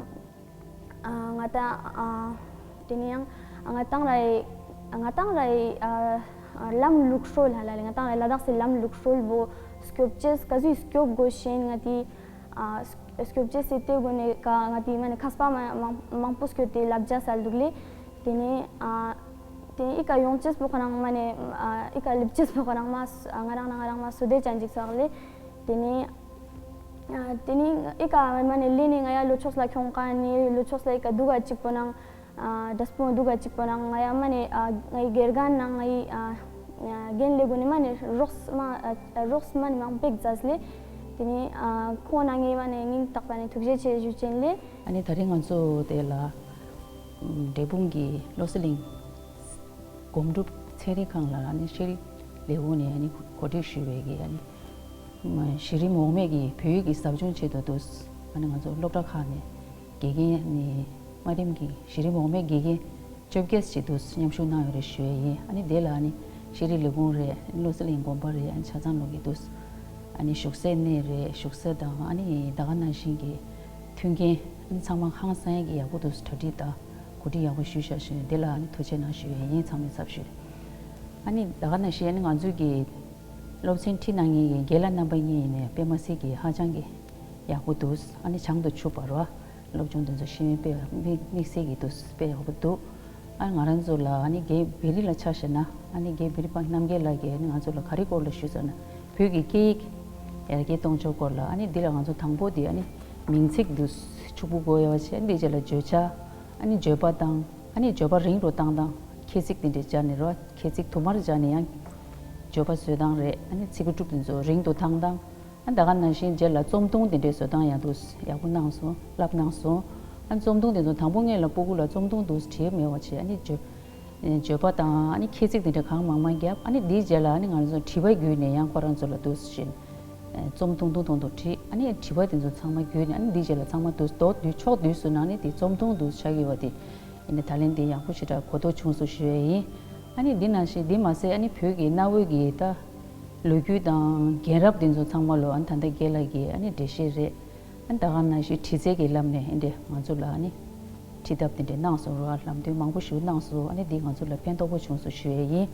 ང་ཏང་ཏེ་ནེ་ཡང་ང་ཏང་ར་ང་ཏང་ར་ལམ་ལུགས་སྲོལ་ཧ་ལ་ལེ། ང་ཏང་ར་ལ་དྭགས་སི་ལམ་ལུགས་སྲོལ་བོ་སྐྱོབ་ཅེས་ཀ་ཟུའི་སྐྱོབ་དགོས་ཤིན་ང་ཏི། སྐྱོབ་ཅེས་སི་ཏེ་གུན་ནེ་ཀ་ང་ཏི་མ་ནི་ཁས་པ་མ་མང་མང་པོ་སྐྱོད་དེ་ལབ་ཇ་སལ་དུག་ལེ། ཏེ་ནེ་ཏེ་ནེ་ཨི་ཀ་ཡོང་ཅེས་པོ་ཁོ་རང་མ་ནི་ཨི་ཀ་ལེབ་ཅེས་པོ་ཁོ་རང་མ་ང་རང་ན་ང་རང་མ་སུ་དེ་ཅན་ཅིག་སོག་ལེ། ཏེ་ནེ་ཏེ་ནེ་ཨི་ཀ་མ་ནི་ལེ་ནེ་ང་ཡ་ལོ་ཕྱོགས་ལ་ཁྱོང་ཀ་ནི་ལོ་ཕྱོགས་ལ་ཨི་ཀ་དུག་ག་ཅིག་པོ་ནང་། ཨ་འདྲ་སྤུངས་འདུག་ག་གཅིག་པོ་ནང་ང་ཡ་མ་ནི་ཨ་ངའི་དགེ་རྒན་ནང་ངའི་ཨ་རྒན་ལེ་གུན་ནི་མ་ནི་རོགས་མ་ཨ་རོགས་མ་ནི་མང་པོ་ཞིག་མཛད་ལེ། ཏེ་ནེ་ཨ་ཁོང་ནང་ངའི་མ་ནི་སྙིང་ཐག་པ་ནེ་ཐུགས་རྗེ་ཆེ་ཞུ་ཅེན་ལེ། ཨ་ནི་ད་རིང་ང་ཚོ་དེ་ལ་འབྲས་སྤུངས་ཀྱི་བློ་གསལ་གླིང་སྒོམ་སྒྲུབ་ཚན་རིག་ཁང་ལ་ཨ་ནི་ཤེས་རིག་ལས་ཁུངས་ནས་ཨ་ནི་གོ་སྒྲིག་ཞུས་པའི་གི་ཨ་ནི་གཞི་རིམ་འོག་མའི་གི་བོད་ཡིག་གི་ཟབ་སྦྱོང་ཆེད་དུ་དུས་ཨ་ནི་ང་ཚོ་སློབ་གྲྭ་ཁག་ནས་དགེ་རྒན་ནི་དམའ་རིམ་གྱི་གཞི་རིམ་འོག་མའི་དགེ་རྒན་བཅོ་བརྒྱད་ཅིག་དུས་མཉམ་ཞུགས་གནང་ཡོད་རེད་ཞུ་ཡས་ཡིན། ཨ་ནི་དེ་ལ་ཨ་ནི་ཤེས་རིག་ལས་ཁུངས་རེད། བློ་གསལ་གླིང་དགོན་པ་རེད། ཨ་ནི་ཆ་ཚང་ལོག་གི་དུས་ཨ་ནི་བཞུགས་སའི་གནས་རེད། བཞུགས་ས་དང་ཨ་ནི་ད་ག་ནང་བཞིན་གྱི་མཐུན་རྐྱེན་ཨ་ནི་ཚང་མ་ཧང་སང་ཡས་ཀྱི་ཡག་པོ་དུས་གྲ་སྒྲིག་དང་གོ་སྒྲིག་ཡག་པོ་ཞུས་ཤག་ཞུ་ཡས་དེ་ལ་ཨ་ནི་ཐུགས་རྗེ་གནང་ཞུ་ཡས་ཡིན། ཚང་མའི་ཚབ་ཞུས་ཨ་ནི་ད་ག་ནང་བཞིན་ཨ་ནི་ང་ཚོའི་གི་སློབ་ཚན་ཁྲིད་གནང་མཁན་གྱི་རྒན་ལགས་རྣམ་པ་གཉིས་ཡིན་ནས་དཔེ་མ་སྲིད་ཀྱི་ཧ་ཅང་གི་ཡག་པོ་འདུག་ཨ་ནི་བྱང་དུ་ཆུབ་པ་རོ། སློབ་སྦྱོང་དེ་ཚོ་ཤེས་ཡོན་དཔེ་དམིགས་དམིགས་བསལ་གྱི་འདུག་དཔེ་ཡག་པོ་འདུག་ཨ་ང་རང་ཚོ་ལ་ཨ་ནི་རྒན་བེ་རི་ལ་ཆ་བཞག་ན་ཨ་ནི་རྒན་བེ་རི་པ་རྣམ་རྒྱལ་ལགས་ཀྱིས་ཨ་ནི་ང་ཚོ་ལ་ག་རེ་སྐོར་ལ་ཞུས་ཟེར་ན་བོད་ཀྱི་སྐད་ཡིག་ཡར་རྒྱས་གཏོང་ཕྱོགས་སྐོར་ལ་ཨ་ནི་འདི་ལ་ང་ཚོ་དང་པོ་དེ་ཨ་ནི་མིང་ཚིག་འདུག་ཕྱུག་པོ་དགོས་ཡོད་པ་བྱས། ཨ་ནི་དེའི་རྗེས་ལ་བརྗོད་བྱ། ཨ་ནི་བརྗོད་པ་དང་ཨ་ནི་བརྗོད་པ་རིང་རུ་བཏང་སྟངས། ཁྱད་ཚིག་དེ་འདྲས་སྦྱར་ནས་རོ། ཁྱད་ཚིག་དུ་མར་སྦྱར་ནས་ཡང་བརྗོད་པ་བཟོས་སྟངས་རེད། ཨ་ནི་ཚིག་གི་གྲུབ་དེ་ཚོ་རིང་དུ་བཏང་སྟངས། ཨ་ནི་ད་ག་ནང་བཞིན་རྗེས་ལ་རྩོམ་ཐུང་དེ་འདྲས་བཟོ་སྟངས་ཡང་དུ་ཡག་པོ་གནང་སོང་། བསླབ་གནང་སོང་། ཨ་ནི་རྩོམ་ཐུང་དེ་ཚོ་དང་པོ་ངེད་ལ་སྤུ་གུ་ལ་རྩོམ་ཐུང་དུ་བྲིས་མེད་པ་བྱས། ཨ་ནི་བརྗོད་ བརྗོད་པ་དང་ཨ་ནི་ཁྱད་ཚིག་དེ་འདྲ་གང་མང་མང་བརྒྱབ། ཨ་ནི་དེའི་རྗེས་ལ་ཨ་ནི་ང་ཚོ་དྲི་བ་བརྒྱུད་ནས་ཡང་ཁོ་རང་ཚོ་ལ་འདུག་སེ་བྱས་ནས་རྩོམ་ཐུང་ཐུང་ཐུང་ཐུང་བྲིས། ཨ་ནི་དྲི་བ་དེ་ཚོ་ཚང་མ་བརྒྱུད་ནས་ཨ་ནི་དེའི་རྗེས་ལ་ཚང་མ་འདུག་སེ་མདོར་བསྡུས་ཕྱོགས་བསྡུས་སུ་ནང་ནས་དེ་རྩོམ་ཐུང་འདུག་སེ་ཆགས་ཡོད་པ་དེ། ཡིན་ནའི་ད་ལན་དེ་ཡག་པོ་ཞེ་དྲག་གོ་རྟོགས་བྱུང་སོང་ཞུ་ཡས་ཡིན། ཨ་ནི་འདི་ནང་བཞིན་འདི་མ་ཟད་ཨ་ནི་བོད་ཀྱི་གནའ་བོའི་གི་ད་ལོ་རྒྱུས་དང་རྒན་རབས་དེ་ཚོ་ཚང་མ་ལོ་ཨ་ནི་ད་ལྟ་རྒན་ལགས་ཀྱི་ཨ་ནི་འགྲེལ་བཤད་རེད། ཨ་ནི་ད་ག་ནང་བཞིན་དྲི་རྩད་ཀྱི་ལམ་ནས་ཨ་འདྲས་ང་ཚོ་ལ་ཨ་ནི་དྲི་ཐབས་དེ་འདྲས་གནང་སོང་ར། ལམ་སྟོན་མང་པོ་ཞིག་གནང་སོང་། ཨ་ནི་འདི་ང་ཚོ་ལ་ཕན་ཐོགས་པོ་བྱུང་སོང་ཞུ་ཡས་ཡིན།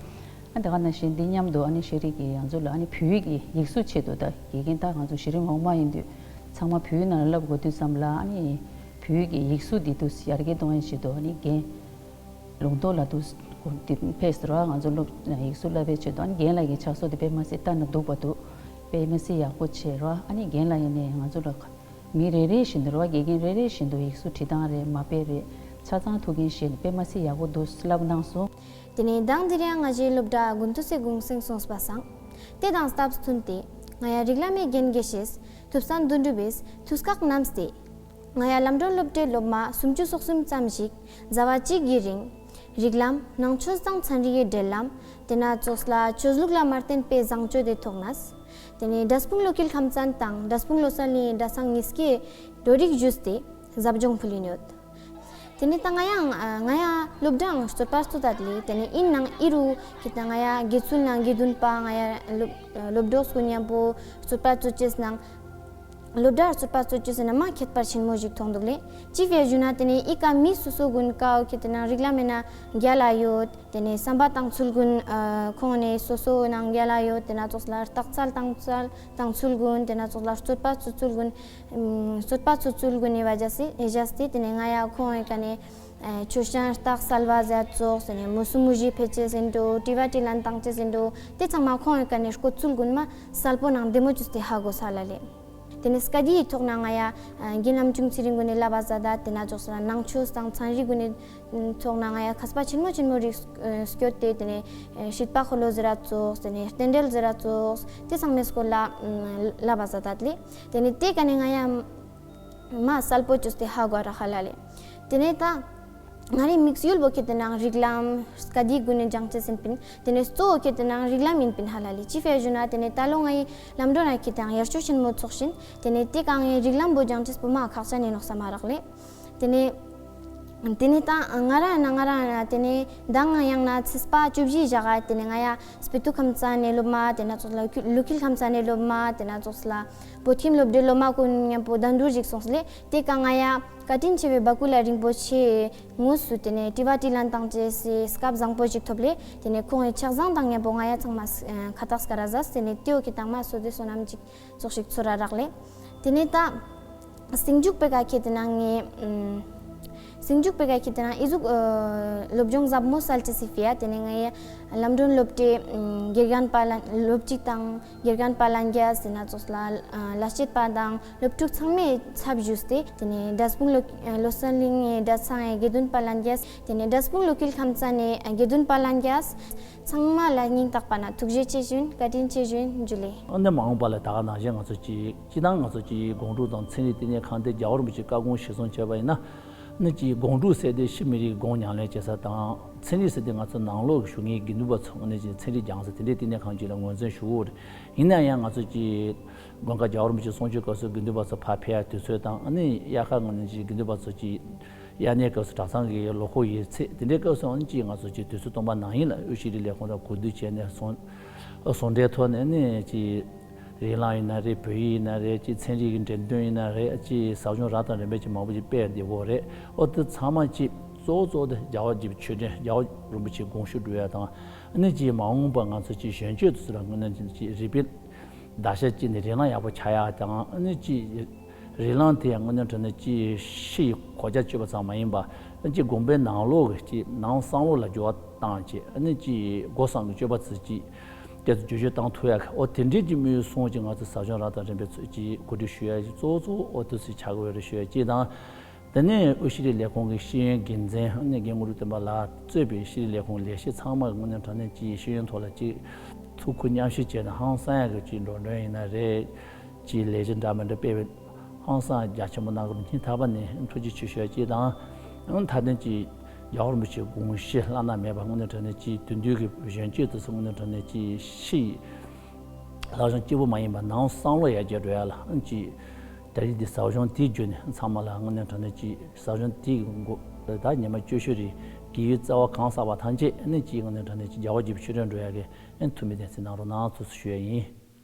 ཨ་ད་ག་ནང་བཞིན་འདི་མཉམ་དུ་ཨ་ནི་ཤེས་རིག་གི་ང་ཚོ་ལ་ཨ་ནི་བོད་ཡིག་གི་ཡིག་གཟུགས་ཆེད་དུ་ད་དགེ་རྒན་ད་ང་ཚོ་གཞི་རིམ་འོག་མ་ཡིན་དུས་ཚང་མ་བོད་ཡིག་ནང་ལ་བསླབ་དགོས་དུས་ཙམ་ལ་ཨ་ནི་བོད་ཡིག་གི་ཡིག་གཟུགས་འདི་དུ་ཡར་རྒྱས་གཏོང་ཡས་ཆེད་དུ་ཨ་ནི་རྒན་ལུང་རྟོགས་ལགས་འདུག་སེ་ཕེབས་སོང་ར། ང་ཚོ་སློབ་ཡིག་གཟུགས་བསླབ་པའི་ཆེད་དུ་ཨ་ནི་རྒན་ལགས་ཀྱི་ཕྱག་སྲོལ་དེ་དཔེ་མ་སྲིད་ལྟ་ན་སྡུག་པ་འདུག་དཔེ་མ་སྲིད་ཡག་པོ་བྱས་ར། ཨ་ནི་རྒན་ལགས་ཡིན་ནའི་ང་ཚོ་ལ་མི་རེ་རེ་བཞིན་དུ་ར་དགེ་རྒན་རེ་རེ་བཞིན་དུ་ཡིག་གཟུགས་བྲིས་སྟངས་རེད། མ་དཔེ་རེད། ཆ་ཚང་ཐུགས་འགན་བཞེས་ནས་དཔེ་མ་སྲིད་ཡག་པོ་འདུག་སེ་བསླབ་གནང་སོང་། དེ་ནས་མདང་དེ་རིང་ང་ཞའི་སློབ་གྲྭ་དགུན་དུས་སའི་གུང་སེང་སོང་པ་སང་། དེ་དང་སྟབས་བསྟུན་ཏེ་ང་ཡ་རིགས་ལམ་མའི་རྒན་དགེ་བཤེས་ཐུབ་བསྟན་དོན་གྲུབ་པས་དུས་སྐབས་རྣམས་ཏེ། ང་ཡ་ལམ་སྒྲོན་སློབ་གྲྭའི་སློབ་མ་སུམ་ཅུ་སོ་གསུམ་ཙམ་ཞིག་ཟླ་བ་གཅིག་གི་རིང་། རིགས་ལམ་ནང་ཆོས་དང་ཚན་རིག་གི་འབྲེལ་ལམ་དེ་ན་ཙོགས་ལ་ཆོས་ལུགས་ལ་མ་བརྟེན་པའི་བཟང་སྤྱོད་དེ་ཐོག་ནས། དེ་ནས་འབྲས་སྤུངས་ལོ་ཁེལ་ཁམས་ཚན་དང་འབྲས་སྤུངས་ལོ་གསར་གླིང་གི་གྲྭ་ཚང་གཉིས་ཀས་གྲོས་རིགས་ཞུས་ཏེ་ཟབ་སྦྱོང་ཕུལ་ཡིན་ཡོད། དེ་ནས་ད་ང་ཡང་ང་ཡང་སློབ་གྲྭའང་རྩོད་པ་རྩོད་ད་ལས། དེ་ནས་ཡིན་ནང་ཨི་རུ་ཁེ་ད་ང་ཡ་དགེ་ཚུལ་ནང་དགེ་འདུན་པ་ང་ཡ་སློབ་སློབ་གྲོགས་སྐུ་མཉམ་པོ་རྩོད་པ་རྩོད་ཅེས་ནང་། སློབ་གྲྭར་རྩོད་པ་རྩོད་ཅེས་ཟེར་ན་མ་ཁྱད་པར་ཆེན་མོ་ཞིག་མཐོང་འདུག་ལས། ཅི་ཕིའ་ཞུ་ན་དེ་ནས་ཨི་ཀ་མི་སོ་སོ་ཀུན་ཀའོ་ཁེ་དེ་ན་རིགས་ལམ་མེད་ན་རྒྱལ་ལ་ཡོད། དེ་ནས་བསམ་པ་བཏང་ཚུལ་ཀུན་ཁོང་ནས་སོ་སོ་ནང་རྒྱལ་ལ་ཡོད། དེ་ན་ཙོགས་ལ་རྟགས་ཚལ་བཏང་ཚལ་བཏང་ཚུལ་ཀུན། དེ་ན་ཙོགས་ལ་རྩོད་པ་རྩོད་ཚུལ་ཀུན། རྩོད་པ་རྩོད་ཚུལ་ཀུན་ནས་བ་ཇ་སི་ཨེ་ཇ་སྟེ་དེ་ནས་ང་ཡ་ཁོང་ཨི་ཀ་ནས། ཆོས་ཅན་རྟགས་གསལ་བ་ཟེར་ཙོགས་ཟེར་ནས་མུ་སུ་མུ་ཞི་ཕེ་ཅེ་ཟེར་འགྲོ། དྲི་བ་དྲིས་ལན་བཏང་ཅེས་ཟེར་འགྲོ། དེ་ཚང་མ་ཁོང་ཨི་ཀ་ནས་སྐོ་ཚུལ་ཀུན་མ་གསལ་པོ་ནང་བདེ་མོ་བཅུས་ཏེ་ཧ་གོ་ས་ལ་ལས། དེ་ནས་སྐད་ཡིག་ཐོག་ན་ང་ཡ་རྒན་རྣམ་ཅུང་ཚེ་རིང་ཀུན་ནས་བསླབ་པ་ཟ་ད་དེ་ན་ཙོགས་ཟེར་ན་ནང་ཆོས་དང་ཚན་རིག་ཀུན་ནས་ཐོག་ན་ང་ཡ་མཁས་པ་ཆེན་མོ་ཆེན་མོ་རིགས་སྐྱོད་དེ་དེ་ནས་ཤིད་པ་འཁོར་ལོ་ཟེར་ར་ཙོགས་དེ་ནས་རྟེན་འབྲེལ་ཟེར་ར་ཙོགས་དེ་ཚང་མའི་སྐོར་ལ་བསླབ་པ་ཟ་ད་ལས། དེ་ནས་དེ་ཀ་ནས་ང་ཡ། མ་གསལ་པོ་བཅོས་ཏེ་ཧ་གོ་ར་ཧ་ལ་ལེ། དེ་ནས་ད། ང་རའི་དམིགས་ཡུལ་བོ་ཁེ་དེ་ནང་རིགས་ལམ་སྐད་ཡིག་ཀུན་ནས་སྦྱང་ཅེས་ཡིན་པིན། དེ་ནས་གཙོ་བོ་ཁེ་དེ་ནང་རིགས་ལམ་ཡིན་པིན་ཧ་ལ་ལེ། ཅི་ཕིའ་ཞུ་ན་དེ་ནས་ད་ལོ་ང་ཡི་ལམ་འགྲོ་ན་ཁེ་དེ་ཡང་ཡར་ཆོས་ཆེན་མོ་ཚོགས་ཤིན། དེ་ནས་དེ་གང་ངའི་རིགས་ལམ་བོ་སྦྱང་ཅེས་པོ་མ་ཁག་ཅན་ཡིན་ནོག་ས་མ་རག་ལེ། དེ་ནས། དེ་ནས་ད་ང་རང་ན་ང་རང་ན་དེ་ནས་མདང་ཡང་ན་ཚེས་པ་བཅུ་བཞི་ཞག་ག་དེ་ནས་ང་ཡ་སྤི་ཏུ་ཁམས་ཚན་ནས་སློབ་མ་དེ་ན་ཙོགས་ལ་ལུ་ཁིལ་ཁམས་ཚན་ནས་སློབ་མ་དེ་ན་ཙོགས་ལ་བོད་ཁྱིམ་སློབ་གྲྭའི་སློབ་མ་ཀུན་མཉམ་པོ་ཟླ་འགྲུལ་ཞིག་སོང་སླེ། དེ་ག་ང་ཡ་བཀའ་དྲིན་ཆེ་བའི་བ་ཀུ་ལ་རིན་པོ་ཆེ་དངོས་སུ་དེ་ནས་དྲི་བ་དྲིས་ལན་བཏང་ཅེས་སི་སྐབས་བཟང་པོ་ཞིག་ཐོབ་ལེ། དེ་ནས་ཁོང་གི་ཆ་ཚང་དང་མཉམ་པོ་ང་ཡ་ཚང་མ་ཁ་བཏགས་སྐ་ར་ཟ་དེ་ནས་ཏེའོ་ཁེ་དང་མ་སོ་དེ་སོ་ནམ་ཅིག་ཙོགས་ཤིག་ཚོར་ར་རག་ལེ། དེ་ནས་ད། སྟེང་འཇུག་པའི་ཀ་ཁེ་དེ་ནང་ངས། སྟེང་འཇུག་པའི་ཀ་ཁེ་དེ་ནང་ཨི་ཟུག་སློབ་སྦྱོང་ཟབ་མོ་གསལ་ཅི་སི་ཕི་ཡ་དེ་ནས་ངས་ལམ་སྒྲོན་སློབ་གྲྭའི་དགེ་རྒན་པ་ལ་སློབ་སྤྱི་དང་དགེ་རྒན་པ་ལྷན་རྒྱས་དེ་ན་ཙོགས་ལ་ལ་སྤྱད་པ་དང་སློབ་ཕྲུག་ཚང་མའི་ཚབ་ཞུས་ཏེ་དེ་ནས་འབྲས་སྤུངས་ལོ་ལོ་གསར་གླིང་ངའི་གྲྭ་ཚང་ངའི་དགེ་འདུན་པ་ལྷན་རྒྱས་དེ་ནས་འབྲས་སྤུངས་ལོ་ཁིལ་ཁམས་ཚན་ནས་དགེ་འདུན་པ་ལྷན་རྒྱས། ཚང་མ་ལ་སྙིང་ཐག་པ་ནས་ཐུགས་རྗེ་ཆེ་ཞུ་ཡིན། བཀའ་དྲིན་ཆེ་ཞུ་ཡིན། འཇུ་ལེ། ཨ་ནི་མ་འོངས་པ་ལ་ད་ག་ནང་བཞིན་ང་ཚོ་གཅིག་སྤྱི་བཏང་ང་ཚོ་གཅིག་སྒོམ་སྒྲུབ་དང་ཚན་རིག་བསྟི་གནས་ཁང་དེ་རྒྱལ་བ་རིན་པོ་ཆེའི་བཀའ་དགོངས་གཞིར་བཟུང་བྱས་པ་ཡིན་ན། ཨ་ནི་གཅིག་སྒོམ་སྒྲུབ་ཟེར་དེ་ཕྱི་མི་རིགས་སྒོམ་ཉམས་ལེན་བྱེད་ས་དང་ཚན་རིག་ཟེར་དེ་ང་ཚོ་ནང་ལོགས་ཀྱི་བཞུགས་མཁན་དགེ་འདུན་པ་ཚོ་ཨ་ནི་གཅིག་ཚན་རིག་སྦྱང་ས་དེ་འདྲའི་བསྟི་གནས་ཁང་གཅིག་ལ་ངོས་འཛིན་ཞུ་དགོས་རེད། ཡིན་ན་ཡང་ང་ཚོ་གཅིག་དགོན་ཁག་རྒྱལ་བ་རིན་པོ་ཆེ་གསུང་ཆོས་སྐབས་སུ་དགེ་འདུན་པ་ཚོ་ཕར་ཕེབས་ཡ་དུས་ཚོད་དང་ཨ་ནི་དབྱར་ཁ་ངོས་ནས་གཅིག་དགེ་འདུན་པ་ཚོ་གཅིག་དབྱར་གནས་སྐབས་སུ་གྲྭ་ཚང་གི་ལོ་འཁོར་ཡོད་ཚད་དེ་འདྲའི་སྐབས་སུ་ཨ་ནི་གཅིག་ང་ཚོ་གཅིག་དུས་ཚོད་སྟོང་པ་ནང་ཡིན་ལ་དབུས་ཤེས་རིག་ལས་ཁུངས་དང་གོ་བསྡུར་བྱས་ནས་ཟུང་ཟུང་འབྲེལ་ཐོག་ནས་ཨ་ནི་གཅིག་རིགས་ལམ་ཡིན་ན་རེད། བོད་ཡིག་ཡིན་ན་རེད། གཅིག་ཚན་རིག་གི་འགྲེམས་སྟོན་ཡིན་ན་རེད། གཅིག་ཟབ་སྦྱོང་རབ་དང་རིམ་པ་ཅིག་མང་པོ་ཅིག་སྤེལ་བསྡད་ཡོད་རེད། ཨོ་དེ་ཚང་མ་གཅིག་གཙོ་བོ་གཙོ་བོ་དེ་རྒྱལ་བ་གཅིག་མཆོད་སྤྲིན་རྒྱལ་བ་རིན་པོ་ཆེའི་དགོངས་ཞུ་སྒྲུབ་ཡ་དང་ཨ་ནི་གཅིག་མ་འོངས་པ་ང་ཚོ་གཅིག་གཞོན་སྐྱེས་དེ་ཚོ་ལ་དངོས་གནས་གཅིག་རིག་པའི་བརྡར་ཤ་བཅད་ནས་རིགས་ལམ་ཡག་པོ་ཆགས་ཡག་དང་ཨ་ནི་ཅིག་རིགས་ལམ་དེ་ཡང་དངོས་གནས་དྲང་གནས་ཅིག་ཕྱི་ཡི་གོ་རྒྱ་གཅོད་པ་ཙམ་མ་ཡིན་པ་ཨ་ཅིག་དགོན་པའི་ནང་ལོགས་ཀྱི་ཅིག་ནང་བསམ་བློ་ལ་འགྱུར་བ་བཏང་བྱས་ཨ་ནི་ཅིག་སྒོ་བསམ་གྱི་སྤྱོད་པ་ཚོ་ཅིག་དེ་ཚོ་བསྒྱུར་བཅོས་བཏང་ཐུབ་ཡག་གི་ཨོ་དེ་འདྲའི་ཅིག་དམིགས་ཡུལ་བཟུང་ཅིག་ང་ཚོ་ཟབ་སྦྱོང་རབ་དང་རིམ་པའི་ཚོས་ཅིག་གོ་སྒྲིག་ཞུ་ཡག་ཅིག་གཙོ་བོ་གཙོ་བོ་ཨོ་དེ་ཚོ་ཆགས་ཀྱི་ཡོད་རེད་ཞུ་ཡག་ཅིག་དང་། དེ་ནས་དབུས་ཤེས་རིག་ལས་ཁུངས་ཀྱི་ཤེས་ཡོན་འགན་འཛིན་ཨ་ནི་རྒན་དངོས་གྲུབ་བསྟན་པ་ལགས་གཙོས་པའི་ཤེས་རིག་ལས་ཁུངས་ལས་བྱེད་ཚང་མ་གི་དངོས་གནས་དྲང་གནས་ཀྱི་ཤེས་ཡོན་ཐོག་ལ་ཅིག་ཐུགས་ཁུར་མཉམ་བཞེས་བྱས་ནས་ཧང་སང་ཡག་གི་ཅིག་འགྲོ་གྲོན་ཡིན་ན་རེད། ཅིག་ལས་གཞི་འདྲ་མི་འདྲ་སྤེལ་བའི་ཧང་སང་རྒྱ་ཆེན་པོ་གནང་གི་སྙིང་ཐག་པ་ནས་ཐུགས་རྗེ་ཆེ་ཞུ་ཡག་ཅིག་དང་མཐའ་དོན་ཅིག་ རྒྱལ་བ་རིན་པོ་ཆེའི་དགོངས་གཞི་བླ་ན་མེད་པ་དངོས་གནས་དྲང་གནས་ཅིག་དོན་བསྡུ་གི་གཞོན་སྐྱེས་དེ་ཚོ་དངོས་གནས་དྲང་གནས་ཅིག་ཕྱི་ཡི་ལྷག་བྱུང་སྐྱེ་བོ་མ་ཡིན་པ་ནང་བསམ་བློ་ཡར་རྒྱས་འགྲོ་ཡ་ལ་ཨ་ནི་ཅིག་ད་རེས་འདི་ཟབ་སྦྱོང་དེ་བརྒྱུད་ནས་ཚང་མ་ལ་དངོས་གནས་དྲང་གནས་ཅིག་ཟབ་སྦྱོང་དེ་གི་མགོ་ད་ཉི་མ་བཅུ་བཞི་རིང་དགེ་བའི་རྩ་བ་གང་བསགས་པ་ཐམས་ཅད་ཨ་ནི་ཅིག་དངོས་གནས་དྲང་གནས་ཅིག་རྒྱལ་བ་དགྱེས་པའི་ཆོས་སྒྲོན་འགྲོ་ཡ་གི་ཨ་ནི་ཐུགས་སྨོན་བདེན་ཚིག་གནང་རོགས་གནང་ཚུལ་ཞུ་ཡ་ཡིན།